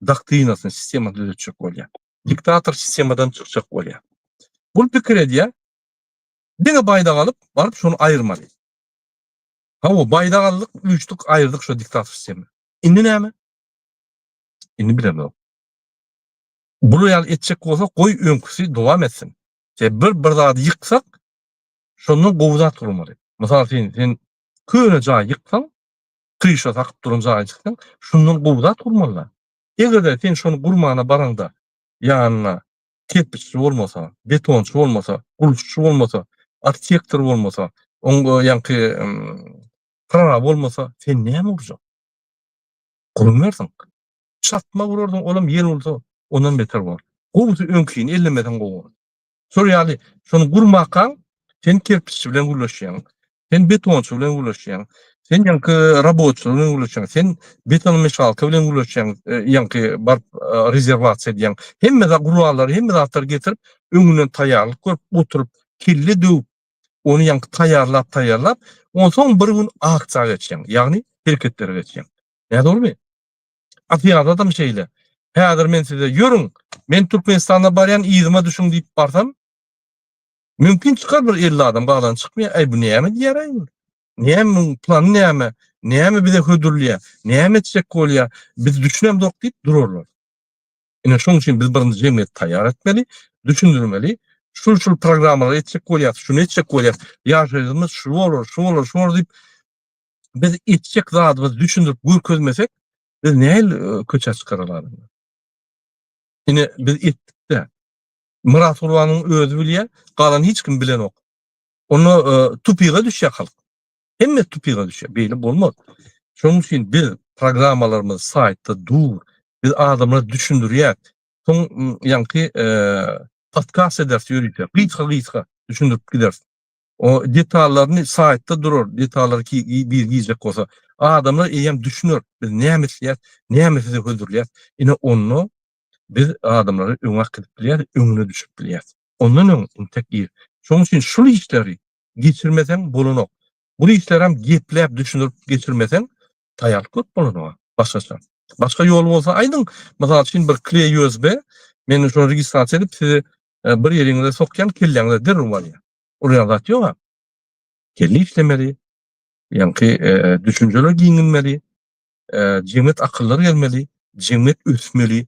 doktrinasyny, sistemasyny düzetjek bolýar. Diktator sistemadan çykjak bolýar. Bul pikir edýär, Diňe baýdak alyp, baryp şony aýyrmaly. Hawa, baýdak aldyk, üýşdük, aýyrdyk şo diktator sistemany. Indi näme? Indi bilemok. Bular ýaly etjek bolsak, goý öňküsi dowam etsin. Se bir bir zady ýyksak, şondan gowy zat gurmaly. Mysal üçin, sen köne jaý ýyksaň, kryşa sakyp duran jaýy ýyksaň, şundan gowy zat gurmaly. Eger-de sen şony gurmana baraňda, ýanyna kerpiççi bolmasa, betonçy bolmasa, gurluşykçy bolmasa, arhitektor bolmasa, oň ýaňky prorab bolmasa, sen näme gurjak? Gurmersiň. Çatma gurarsyň, olam ýel ursa, ondan beter bolar. Gowusy öňkini ellemeseň gowy bolar. Şol ýaly, şony gurmakaň, sen kerpiççi bilen gürleşýäň, sen betonçy bilen gürleşýäň, sen ýaňky raboçylar bilen gürleşýäň, sen betonomeşalka bilen gürleşýäň, ýaňky baryp rezerwasiýa edýäň. Hemme zat gurallary, hemme zatlary getirip, öňünden taýýarlyk görüp, oturyp, kelle döwüp, ony ýaňky taýýarlap, taýýarlap, onsoň bir gün aksiýa geçýäň, ýagny hereketlere geçýäň. Nädogrymy? A syýasatam şeýle. Häzir men size ýörüň, men Türkmenistana barýan, yzyma düşüň diýip barsam, Mümkin çykar bir 50 adam galan çykmaýar. Äý bu näme diýer-aý bu? Näme muň plany näme? Näme bize hödürleýär? Näme etjek bolýar? Biz düşünemzok diýip durarlar. Ine şoň üçin biz birinji jemgyýeti taýýar etmeli, düşündirmeli. Şul şul programmalary etjek bolýas, şuny etjek bolýas. Ýaşaýjymyz şu bolar, şu bolar, şu bolar diýip biz etjek zadymyzy düşündirip görkezmesek, biz nähili e, köçä çykararlar adamlar? Ine biz etdik-de. Myrat Gurbanyň özi bilýär, galan hiç kim bilenok. Onda e, tupyga düşýär halk. Hemme tupyga düşýär. Beýle bolmaz. Şonuň üçin biz programmalarymyz saýtda dur. Biz adamlara düşündirýäs. Soň ýaňky e, podkast ederis ýörite. Gysga-gysga düşündirip gideris. O detallaryny saýtda durar. Detallary ki bir girjek bolsa. Adamlar eýýäm düşüner. Biz näme isleýäs, näme size hödürleýäs. Ine onda biz adamlary öňe äkidip bilýäris, öňüne düşüp bilýäris. Ondan öň intek ir. Şonuň üçin şul işleri geçirmeseň bolanok. Bu işlerem gepläp düşündirip geçirmeseň taýýarlyk görüp bolanok. Başgaça. Başga ýol bolsa aýdyň. Mysal üçin bir kleý USB men şony registrasiýa edip sizi e, bir ýeriňize sokýan kelläňize derrew barýar. Ol ýaly zat ýok. Kelle işlemeli. Ýaňky e, düşünjeler giňelmeli. Jemgyýet akyllar gelmeli, jemgyýet ösmeli.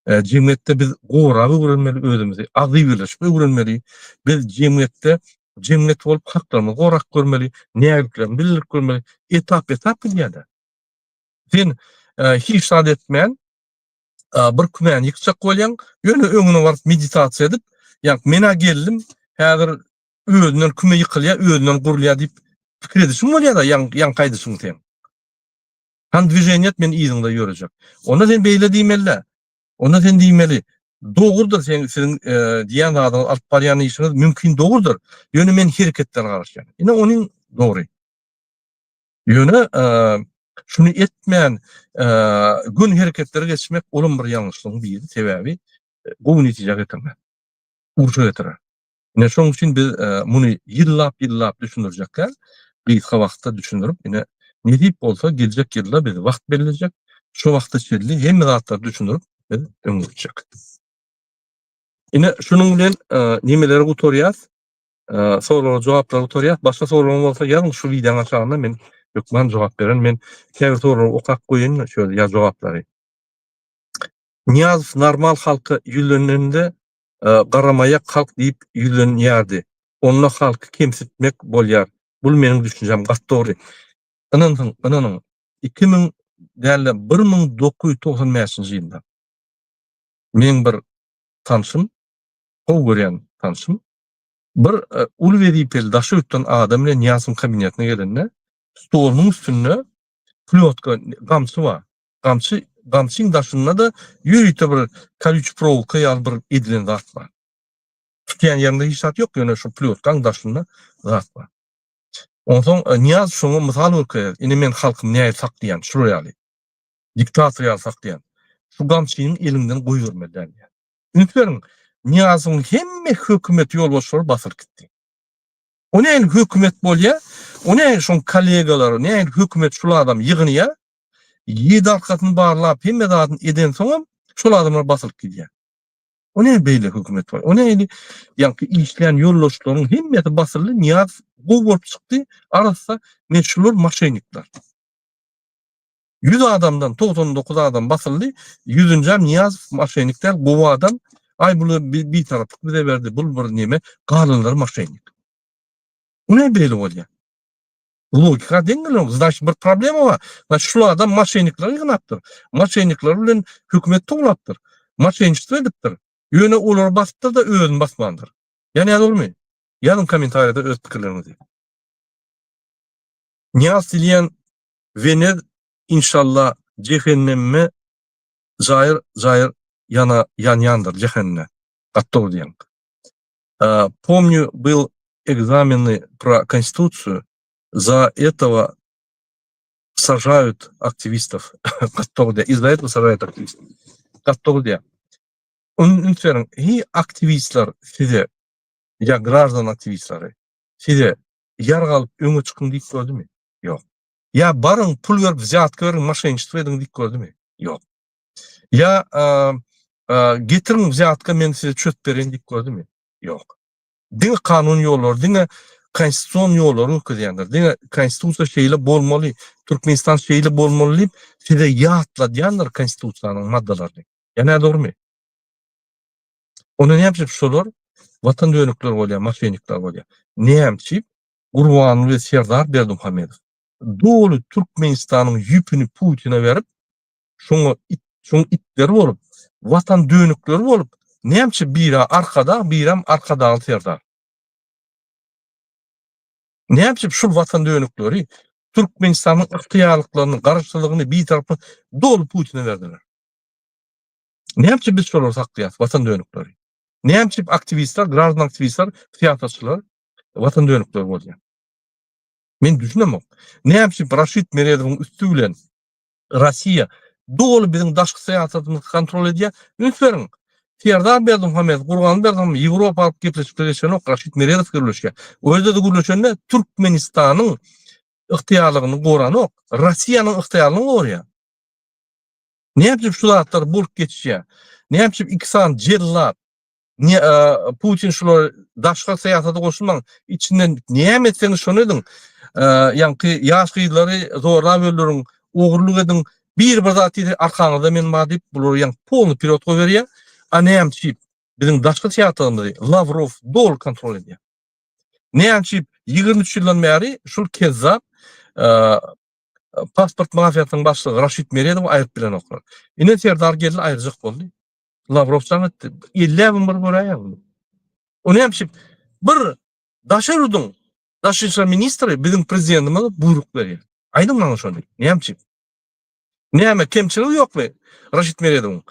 Jemgyýetde biz gorap öwrenmeli özümizi, agzybirleşip öwrenmeli. Biz jemgyýetde jemgyýet bolup haklarymyzy gorap görmeli, nägiliklerimizi bildirip görmeli. Etap-etap gidýär-de. Sen hiç zat etmän bir kümäni ýykjak bolýaň, ýöne öňüne baryp meditasiýa edip, ýa men-ä geldim, häzir özünden küme ýykylýar, özünden gurulýar diýip pikir edişiň bolýar-da, ýaňky aýdyşyň seň. Han dwiženiýe et men yzyňda ýörejek. Onda sen beýle diýmeli-dä. Onda sen diýmeli, dogrudyr sen siziň e, diýen zadyňyz alyp barýan işiňiz mümkin dogrudyr. Ýöne men hereketlere garaşýan. Ine onuň dogry. Ýöne e, şuny etmän e, gün hereketlere geçmek olam bir ýalňyşlygyň biri. Sebäbi e, gowy netije getirmez. Urşa getirer. Ine şonuň üçin biz e, muny ýyllap-ýyllap düşündirjek däl, gysga wagtda düşündirip, ine nesip bolsa geljek ýylda biz wagt bellejek, şo wagta çenli hemme zatlary düşündirip biz öňe gitjek. Ine şunuň bilen e, nimeleri gutarýas. E, soraglara jogaplary gutarýas. Başga soragyň bolsa ýazyň şu wideonyň aşagynda men hökman jogap bererin. Men käbir soraglary okap goýaýyn şöyle ýa jogaplary. Nyýazow normal halka ýüzlenende garamaýak halk diýip ýüzlenýärdi. Onda halky kemsitmek bolýar. Bul meniň düşünjäm gaty dogry. Ynansyň, ynanyň. däl-de 1995-nji ýylda meň bir tanşym, gowy görýän tanşym bir uly wezipeli daşary ýurtdan adam bilen Nyýazowyň kabinetine gelende stolunyň üstünde plýotka, gamçy bar. Gamçy, gamçyň daşynda-da ýörite bir kolýuçi prowolka ýaly bir edilen zat bar. Tutýan ýerinde hiç zat ýok, ýöne şu plýotkaň daşynda zat bar. Onsoň Nyýazow şoňa mysal görkezýär. Ine men halkymy nähili saklaýan, şular ýaly. Diktator ýaly saklaýan. Şu gamçynyň eliňden goýbermeli däl diýýär. Üns beriň, Nyýazowyň hemme hökümet ýolbaşçylary basylyp gitdi. O nähili hökümet bolýar? O nähili şoň kollegalary, nähili hökümet şul adam ýygnaýar? Ýedi arkasyny barlap, hemme zadyny edensoňam şol adamlar basylyp gidýär. O nähili beýle hökümet bar? O nähili ýaňky işleýän ýoldaşlaryň hemmesi basyldy, Nyýazow gowy bolup çykdy, arassa, men şular moşennikler. 100 adamdan 99 adam basyldy, 100-njem Nyýazow moşennik däl, gowy adam. Aý bular bitaraplyk bize berdi, bul bir neme, galanlary moşennik. O näme beýle bolýar? Logika deň gelenok. Значит, bir problema bar. Значит, şul adam moşennikleri ýygnapdyr. Moşennikler bilen hökümet towlapdyr. Moşenniçtwo edipdir. Ýöne olary basypdyr-da, özüni basmandyr. Ýa nädogrymy? Ýazyň kommentariýada öz pikirleriňizi. Nyýaz diýilýän Wenez inşallah jehennemme jaýyr jaýyr ýana ýanýandyr jehenne. Gaty dogry diýýäň. Pomnю byl ekzameny pro konstitusiýu za этого sažaýut aktiwistow. Gaty dogry diýýär. Iz-za этого sažaýut aktiwistow. Gaty dogry diýýär. Üns beriň, heý aktiwistler size ýa graždan aktiwistleri size ýarag alyp öňe çykyň diýip gördümi? Ýok. Ýa baryň pul berip wzýatka beriň moşenniçtwo ediň diýip gördümi? Ýok. Ýa getiriň wzýatka men size çözüp bereýin diýip gördümi? Ýok. Diňe kanun ýollary, diňe konstitusion ýollary görkezýändir. Diňe konstitusiýa şeýle bolmaly, Türkmenistan şeýle bolmaly diýip size ýatladýandyr konstitusiýanyň maddalaryny. Ýa nädogrymy? Onda näme üçin şolar watan dönükleri bolýar, moşennikler bolýar? Näme üçin Gurbanguly Serdar Berdimuhamedow doly Türkmenistanyň ýüpüni Putine berip, şoňa it, şoň itleri bolup, watan dönükleri bolup, näme üçin biri Arkadag, birem Arkadagly Serdar? Näme üçin şul watan dönükleri Türkmenistanyň ygtyýarlyklaryny, garaşsyzlygyny, bitaraplygyny doly Putine berdiler? Näme üçin biz şolary saklaýarys, watan dönükleri? Näme üçin aktiwistler, graždan aktiwistler, syýasatçylar watan dönükleri bolýar? Men düşünemok. Näme üçin Raşid Meredowyň üsti bilen Russiýa doly biziň daşky syýasatymyzy kontrol edýär? Üns beriň. Serdar Berdimuhamedow, Gurbanguly Berdimuhamedow Ýewropa alyp gepleşikler geçirenok, Raşid Meredow gürleşýär. O ýerde-de gürleşende Türkmenistanyň ygtyýarlygyny goranok, Russiýanyň ygtyýarlygyny goraýar. Näme üçin şu zatlar bolup geçýär? Näme üçin iki sany jellat ne Putin şular daşky syýasata goşulmaň, içinden näme etseňiz şony ediň. Ýaňky ýaş gyzlary zorlap öldüriň, ogurlyk ediň, bir bir zat diýse arkaňyzda men bar diýip bulary ýaňky polny pirot goýberýär. A näme üçin biziň daşky syýasatymyzy Lawrow doly kontrol edýär. Näme üçin 23 ýyldan bäri şul kezzap pasport mafiýasynyň başlygy Raşid Meredowy aýryp bilenoklar. Ine Serdar geldi aýyrjak boldy. Lawrow jaň etdi. Elläbim bir göräýer bunu. O näme üçin bir daşary ýurduň daşary işler ministri biziň prezidentimize buýruk berýär. Aýdyň maňa şony. Näme üçin? Näme kemçiligi ýokmy Raşid Meredowyň?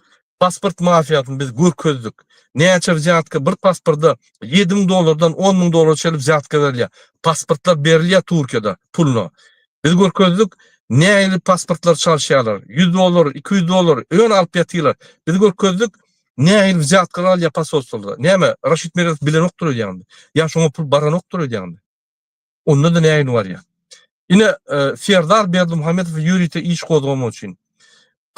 Pasport mafiýasyny biz görkezdik. Näçe wzýatka bir pasporta 7000 dollardan 10000 dollara çenli wzýatka berilýär. Pasportlar berilýär Türkiýede puluna. Biz görkezdik nähili pasportlar çalyşýarlar. 100 dollar, 200 dollar ön alyp ýatyrlar. Biz görkezdik nähili wzýatkalar alýar posolstwolarda. Näme Raşid Meredow bilenokdyr öýdýäňmi? Ýa şoňa pul baranokdyr öýdýäňmi? Onda-da nähili barýar? Ine, Serdar Berdimuhamedow ýörite iş gozgamak üçin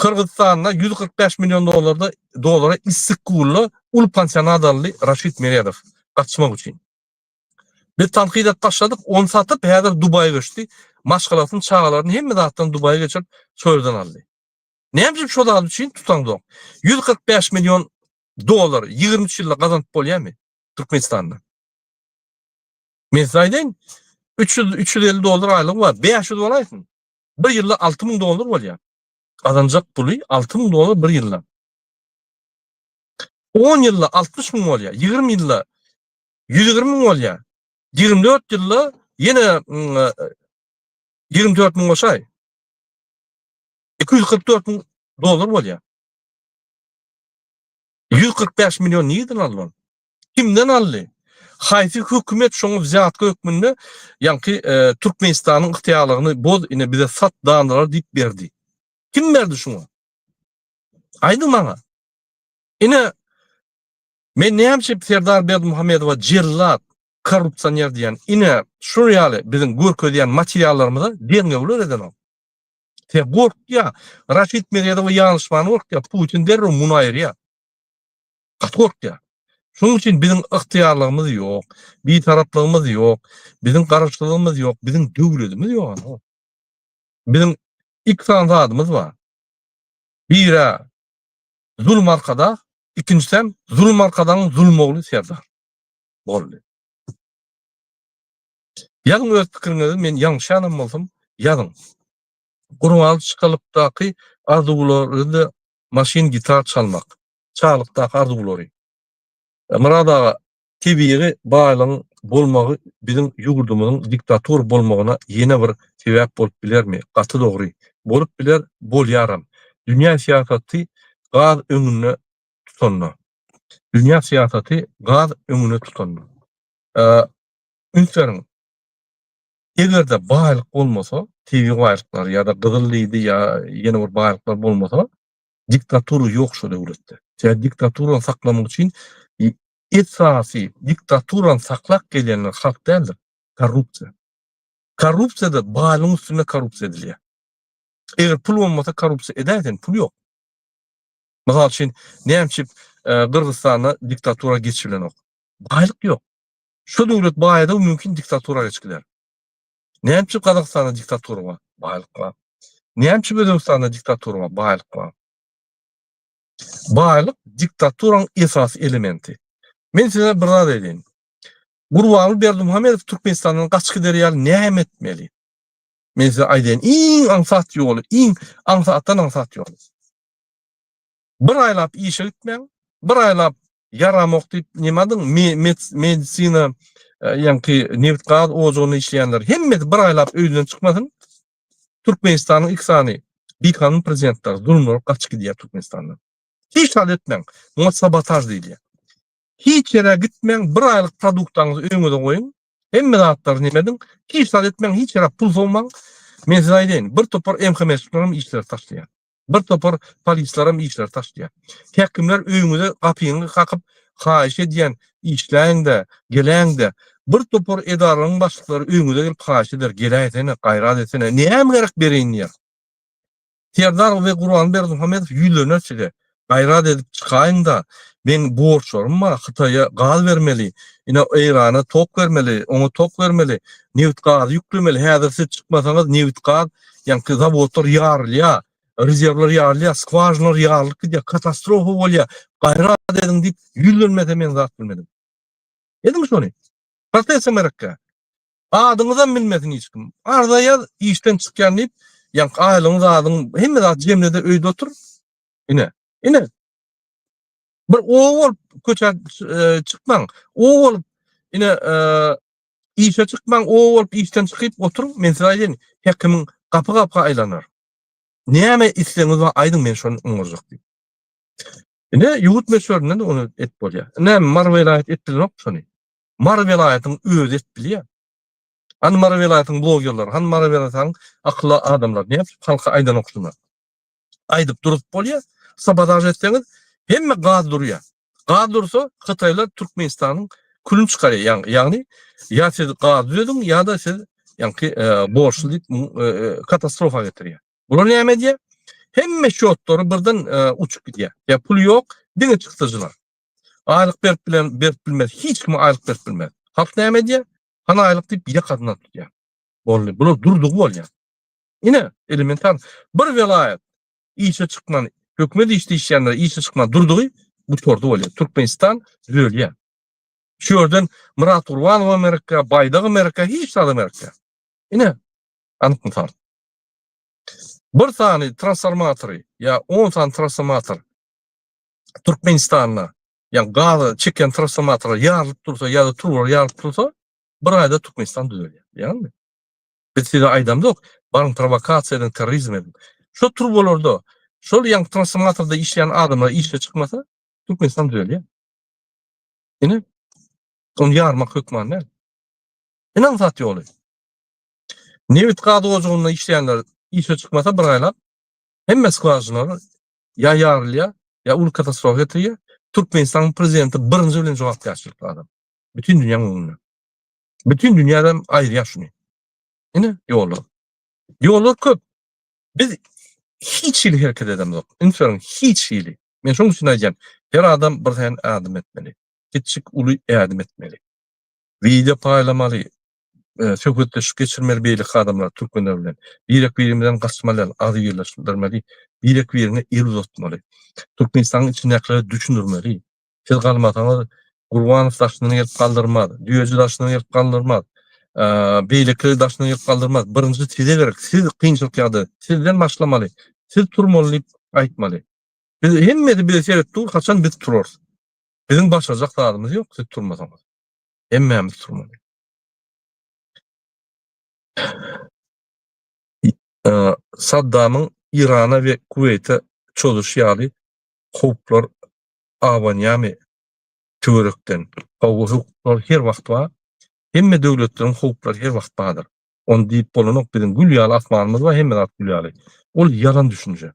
Gyrgyzystanda 145 million dollarda dollara Issyk-Kulda uly pansionat aldy Raşid Meredow gaçmak üçin. Biz tankyt edip başladyk, ony satyp häzir Dubaýa göçdi. Maşgalasyny, çagalaryny hemme zatdan Dubaýa geçirip, şo ýerden aldy. Näme üçin şo zat üçin tutaňzok? 145 million dollar 23 ýylda gazanyp bolýarmy Türkmenistanda? Men size aýdaýyn, 300 350 dollar aýlygy bar, 500 bolaýsyn. Bir ýylda 6000 dollar bolýar. Gazanjak puly 6000 dollar bir ýylda. 10 ýylda 60 müň bolýar. 20 ýylda 120 müň bolýar. 24 ýylda ýene 24 müň goşaý. 244 müň dollar bolýar. 145 million nirden aldy ony? Kimden aldy? Haýsy hökümet şoňa wzýatka hökmünde ýaňky e, Türkmenistanyň ygtyýarlygyny boz ine bize sat danalar diýip berdi? Kim berdi şuňa? Aýdyň maňa. Ine men näme üçin Serdar Berdimuhamedowa jellat, korrupsioner diýen ine şu ýaly biziň görkezýän materiallarymyza derňewler edenok. Sen gorkýa. Raşid Meredowa ýanyşmany gorkýa. Putin derrew muny aýyrýa. Gaty gorkýa. Şonuň üçin biziň ygtyýarlygymyz ýok, bitaraplygymyz ýok, biziň garaşsyzlygymyz ýok, biziň döwletimiz ýok. Biziň iki sany zadymyz bar. Biri zulum arkadag, ikinjisem zulum arkadagyň zulum ogly Serdar. Boldy. Ýazyň öz pikiriňizi, men ýalňyşýanam bolsam, ýazyň. Gurbanguly çykalykdaky arzuwlary-da maşyn gitar çalmak. Çagalykdaky arzuwlary. Myrat aga, tebigy baýlygyň bolmagy biziň ýurdumyzyň diktatura bolmagyna ýene bir sebäp bolup bilermi? Gaty dogry. Bolup biler, bolýaram. Dünýä syýasaty gaz öňünde tutanda. Dünýä syýasaty gaz öňüne tutanda. Üns beriň, eger-de baýlyk bolmasa, tebigy baýlyklar ýa-da gyzyl diýdi ýa ýene bir baýlyklar bolmasa, diktatura ýok şo döwletde. Sebäbi diktaturany saklamak üçin esasy diktaturany saklap gelýänler halk däldir, korrupsiýa. Korrupsiýada baýlygyň üstünde korrupsiýa edilýär. Eger pul bolmasa korrupsiýa edäýseň pul ýok. Mysal üçin, näme üçin Gyrgyzystanda diktatura geçirilenok? Baýlyk ýok. Şo döwlet baýadygy mümkin diktatura geçip gider. Näme üçin Gazagystanda diktatura bar? Baýlyk bar. Näme üçin Özbegistanda diktatura bar? Baýlyk bar. Baýlyk diktaturaň esasy elementi. Men size bir zat aýdaýyn. Gurbanguly Berdimuhamedow Türkmenistandan gaçyp gider ýaly näme etmeli? Men size aýdaýyn, iň aňsat ýoly, iň aňsatdan aňsat ýoly. Bir aýlap işe gitmäň, bir aýlap ýaramok diýip neme adyň medisina ýaňky nebit gaz ojagynda işleýänler hemmesi bir aýlap öýünden çykmasyn. Türkmenistanyň iki sany bikanun prezidentleri zulumlanyp gaçyp gidýär Türkmenistandan. Hiç zat etmäň. Muňa sabotaž diýilýär. Hiç ýere gitmäň, bir aýlyk produktaňyzy öňüňize goýuň. Hemme zatlary neme ediň. Hiç zat etmäň, hiç ýere pul sowmaň. Men size aýdaýyn, bir topar MHM-çiler hem işleri taşlaýar. Bir topar polislerem işleri taşlaýar. Häkimler öýüňize gapyňy kakyp haýyş edýän işläýiňdä, geläýiňdä. Bir topar edaralaryň başlyklary öýüňize gelip haýyş eder, geläýsene, gaýrat etsene, näme gerek bereýin diýer. Serdar we Gurban Berdimuhamedow ýüzlener size, gaýrat edip çykaýyňda, meň borçlarym bar, Hytaýa gaz bermeli, ine Eýrana tok bermeli, oňa tok bermeli, nebit gazy ýüklemeli, häzir siz çykmasaňyz nebit gaz Ýaňky zawodlar ýarylýar, rezerwler ýarylýar, skwažinalar ýarylyp gidýär, katastrofa bolýar. Gaýrat ediň diýip ýüzlenmese men zat bilmedim. Ediň şony. Protest gerekkä. Adyňyzam bilmesin hiç kim. Arza ýaz, işden çykýan diýip, ýaňky aýlygyň zadyň hemme zat jemlede öýde otur. Ine, ine. Bir oba bolup köçä e, çykmaň. Oba bolup ine e, Işe çykmaň, oba bolup işden çykyp oturyň, men size aýdaýyn, hekimiň gapy-gapy aýlanar. Näme islegiňiz bar, aýdyň, men şony oňarjak diýip. Ine, ýurt möçberinde-de ony et bolýar. Näme, Mary welaýaty et bilenok şony. Mary welaýatynyň özi et bilýär. Hany Mary welaýatynyň blogerleri, hany Mary welaýatynyň akylly adamlary, näme üçin halka aýdanok şuny? Aýdyp durup bolýar. Sabotaž etseňiz, hemme gaz durýar. Gaz dursa, Hytaýlar Türkmenistanyň külüni çykarýar. Ýagny, ýa siz gaz düzediň, ýa-da siz ýaňky e, borçly diýip e, e, katastrofa getirýär. Bular näme edýär? Hemme şotlary birden uçup gidýär. Ýa pul ýok, diňe çykdajylar. Aýlyk berip bilen berip bilmez, hiç kime aýlyk berip bilmez. Halk näme edýär? Hany aýlyk diýip ýakasyndan tutýar. Boldy. Bular durdugy bolýar. Ine, elementar bir welaýat işe çykman, hökümet işde işleýänler işe çykman durdugy gutardy bolýar. Türkmenistan düzelýär. Şu ýerden Myrat Gurbanow Amerika, Baýdak Amerika, hiç zat Amerika. Ine, anyk mysal. Bir sany transformatory ýa 10 sany transformator Türkmenistanda ýa gazy çekýän transformatorlar ýarylyp dursa ýa-da turbalar ýarylyp dursa, bir aýda Türkmenistan düzelýär. Bilýäňizmi? Biz size aýdamzok, baryň prowokasiýa ediň, terrorizm ediň. Şo turbalarda, şol ýaňky transformatorda işleýän adamlar işe çykmasa, Türkmenistan düzelýär. Ine, ony ýarmak hökman däl. Ine aňsat ýoly. Nebit gaz ojagynda işleýänler işe çykmasa bir aýlap, hemme skwažinalar ýa ýarylýar, ýa uly katastrofa getirýär. Türkmenistanyň prezidenti birinji bilen jogapkärçilikli adam. Bütin dünýäň öňünde. Bütin dünýäden aýyrýar şuny. Ine ýollar. Ýollar köp. Biz hiç hili hereket edemzok. Üns beriň, hiç hili. Men şonuň üçin aýdýan, her adam bir sen ädim etmeli. Kiçjik uly ädim etmeli. Wideo paýlamaly, e, söhbetdeşlik geçirmeli beýleki adamlar, türkmenler bilen. Birek-birimizden gaçmaly däl, agzybirleşdirmeli. Birek-birine el uzatmaly. Türkmenistanyň içindäkilere düşündirmeli. Siz galmasaňyz Gurbanow daşyndan gelip galdyrmaz, Düýeji daşyndan gelip galdyrmaz, beýlekiler daşyndan gelip galdyrmaz. Birinji size gerek, siz kynçylyk ýagdaý, sizden başlamaly, siz turmaly diýip aýtmaly. Biz hemmesi bize seret dur, haçan biz turarys. Biziň başarjak zadymyz ýok, siz turmasaňyz. Hemmämiz turmaly. Saddamyň Irana we Kuweýte çozuşy ýaly howplar abanýamy töwerekden? Hawa howplar her wagt bar. Hemme döwletleriň howplary her wagt bardyr. Ony diýip bolanok biziň gül ýaly asmanymyz bar hemme zat gül ýaly. Ol ýalan düşünje.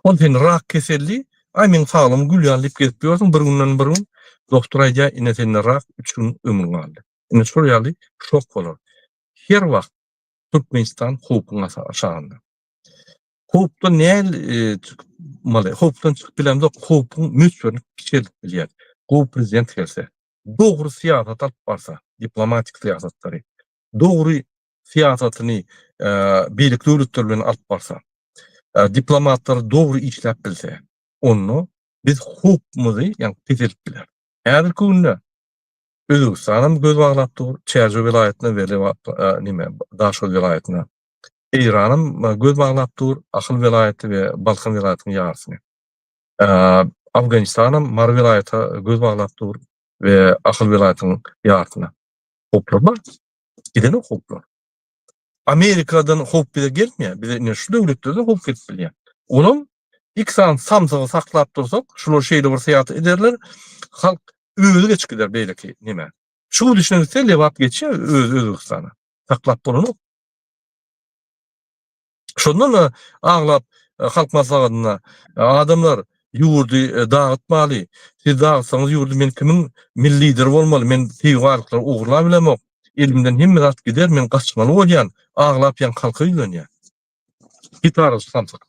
Ol sen rak keselli, aý meň saglygym gül ýaly diýip gezip ýörsüň bir günden bir gün doktor aýdýar ine sende rak üç gün ömrüň galdy. Ine şol ýaly şok bolar. Her wagt Türkmenistan howpuň aşagynda. Howpdan näl e, çykmaly? Howpdan çykyp bilemzok, howpuň möçberini kiçeldip bilýär. Gowy prezident gelse, dogry syýasat alyp barsa, diplomatik syýasatlary, dogry syýasatyny e, beýleki döwletler bilen alyp barsa, e, diplomatlar dogry işläp bilse, onda biz howpumyzy ýa peseltip biler. Häzirki günde Özbegistanam göz baglap dur, Çärjew welaýatyna we Lebap e, nime Daşoguz welaýatyna. Eýranam göz baglap dur, Ahal welaýaty we Balkan welaýatynyň ýarysyny. Afganistanam Mary welaýata göz baglap dur we Ahal welaýatynyň ýarysyna. Howplar bar. Gidenok howplar. Amerikadan howp bize gelmeýär. Bize ine şu döwletlerden howp gelip bilýär. Olam iki sany samsygy saklap dursak, şular şeýle bir syýasat ederler, halk özi geçip gider beýleki neme. Şu düşüne gitse Lebap geçýär özi Özbegistana. Saklap bolanok. Şondan da aglap e, halk maslahatynda e, adamlar ýurdy e, dagytmaly. Siz dagytsaňyz ýurdy men kimiň milli lideri bolmaly? Men tebigy baýlyklary ogurlap bilemok. Elimden hemme zat gider, men gaçmaly bolýan. Aglap ýan halka ýüzlenýär. Gitaraçy samsyk.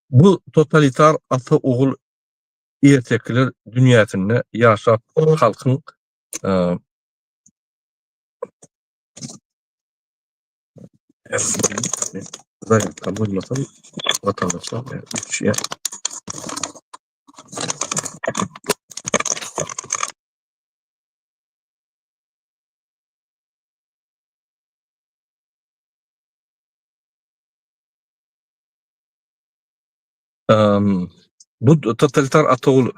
Bu totalitar ata ogul ertekiler dünýäsinde ýaşap halkyň Zaryadka bolmasam vatandaşlar düşýär. Bu totalitar ata-ogul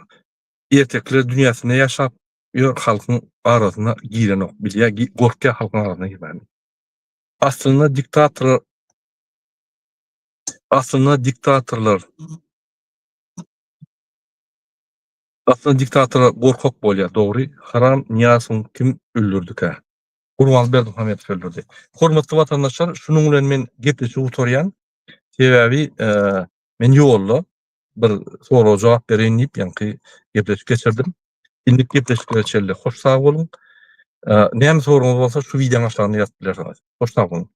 ertekiler dünýäsinde ýaşap ýör halkyň arasyna girenok bilýär gorkýar halkyň arasyna girmäne. Aslynda diktator Aslynda diktatorlar Aslynda diktatorlar gorkak bolýar dogry haram Nyýazowyň kim öldürdikä? Gurbanguly Berdimuhamedow öldürdi. Hormatly watandaşlar şunuň bilen men gepleşigi gutarýan. Sebäbi men ýolda bir soraga jogap bereýin diýip ýaňky gepleşik geçirdim. Indiki gepleşiklere çenli hoş sag boluň. Näme soragyňyz bolsa şu wideonyň aşagynda ýazyp bilersiňiz. Hoş sag boluň.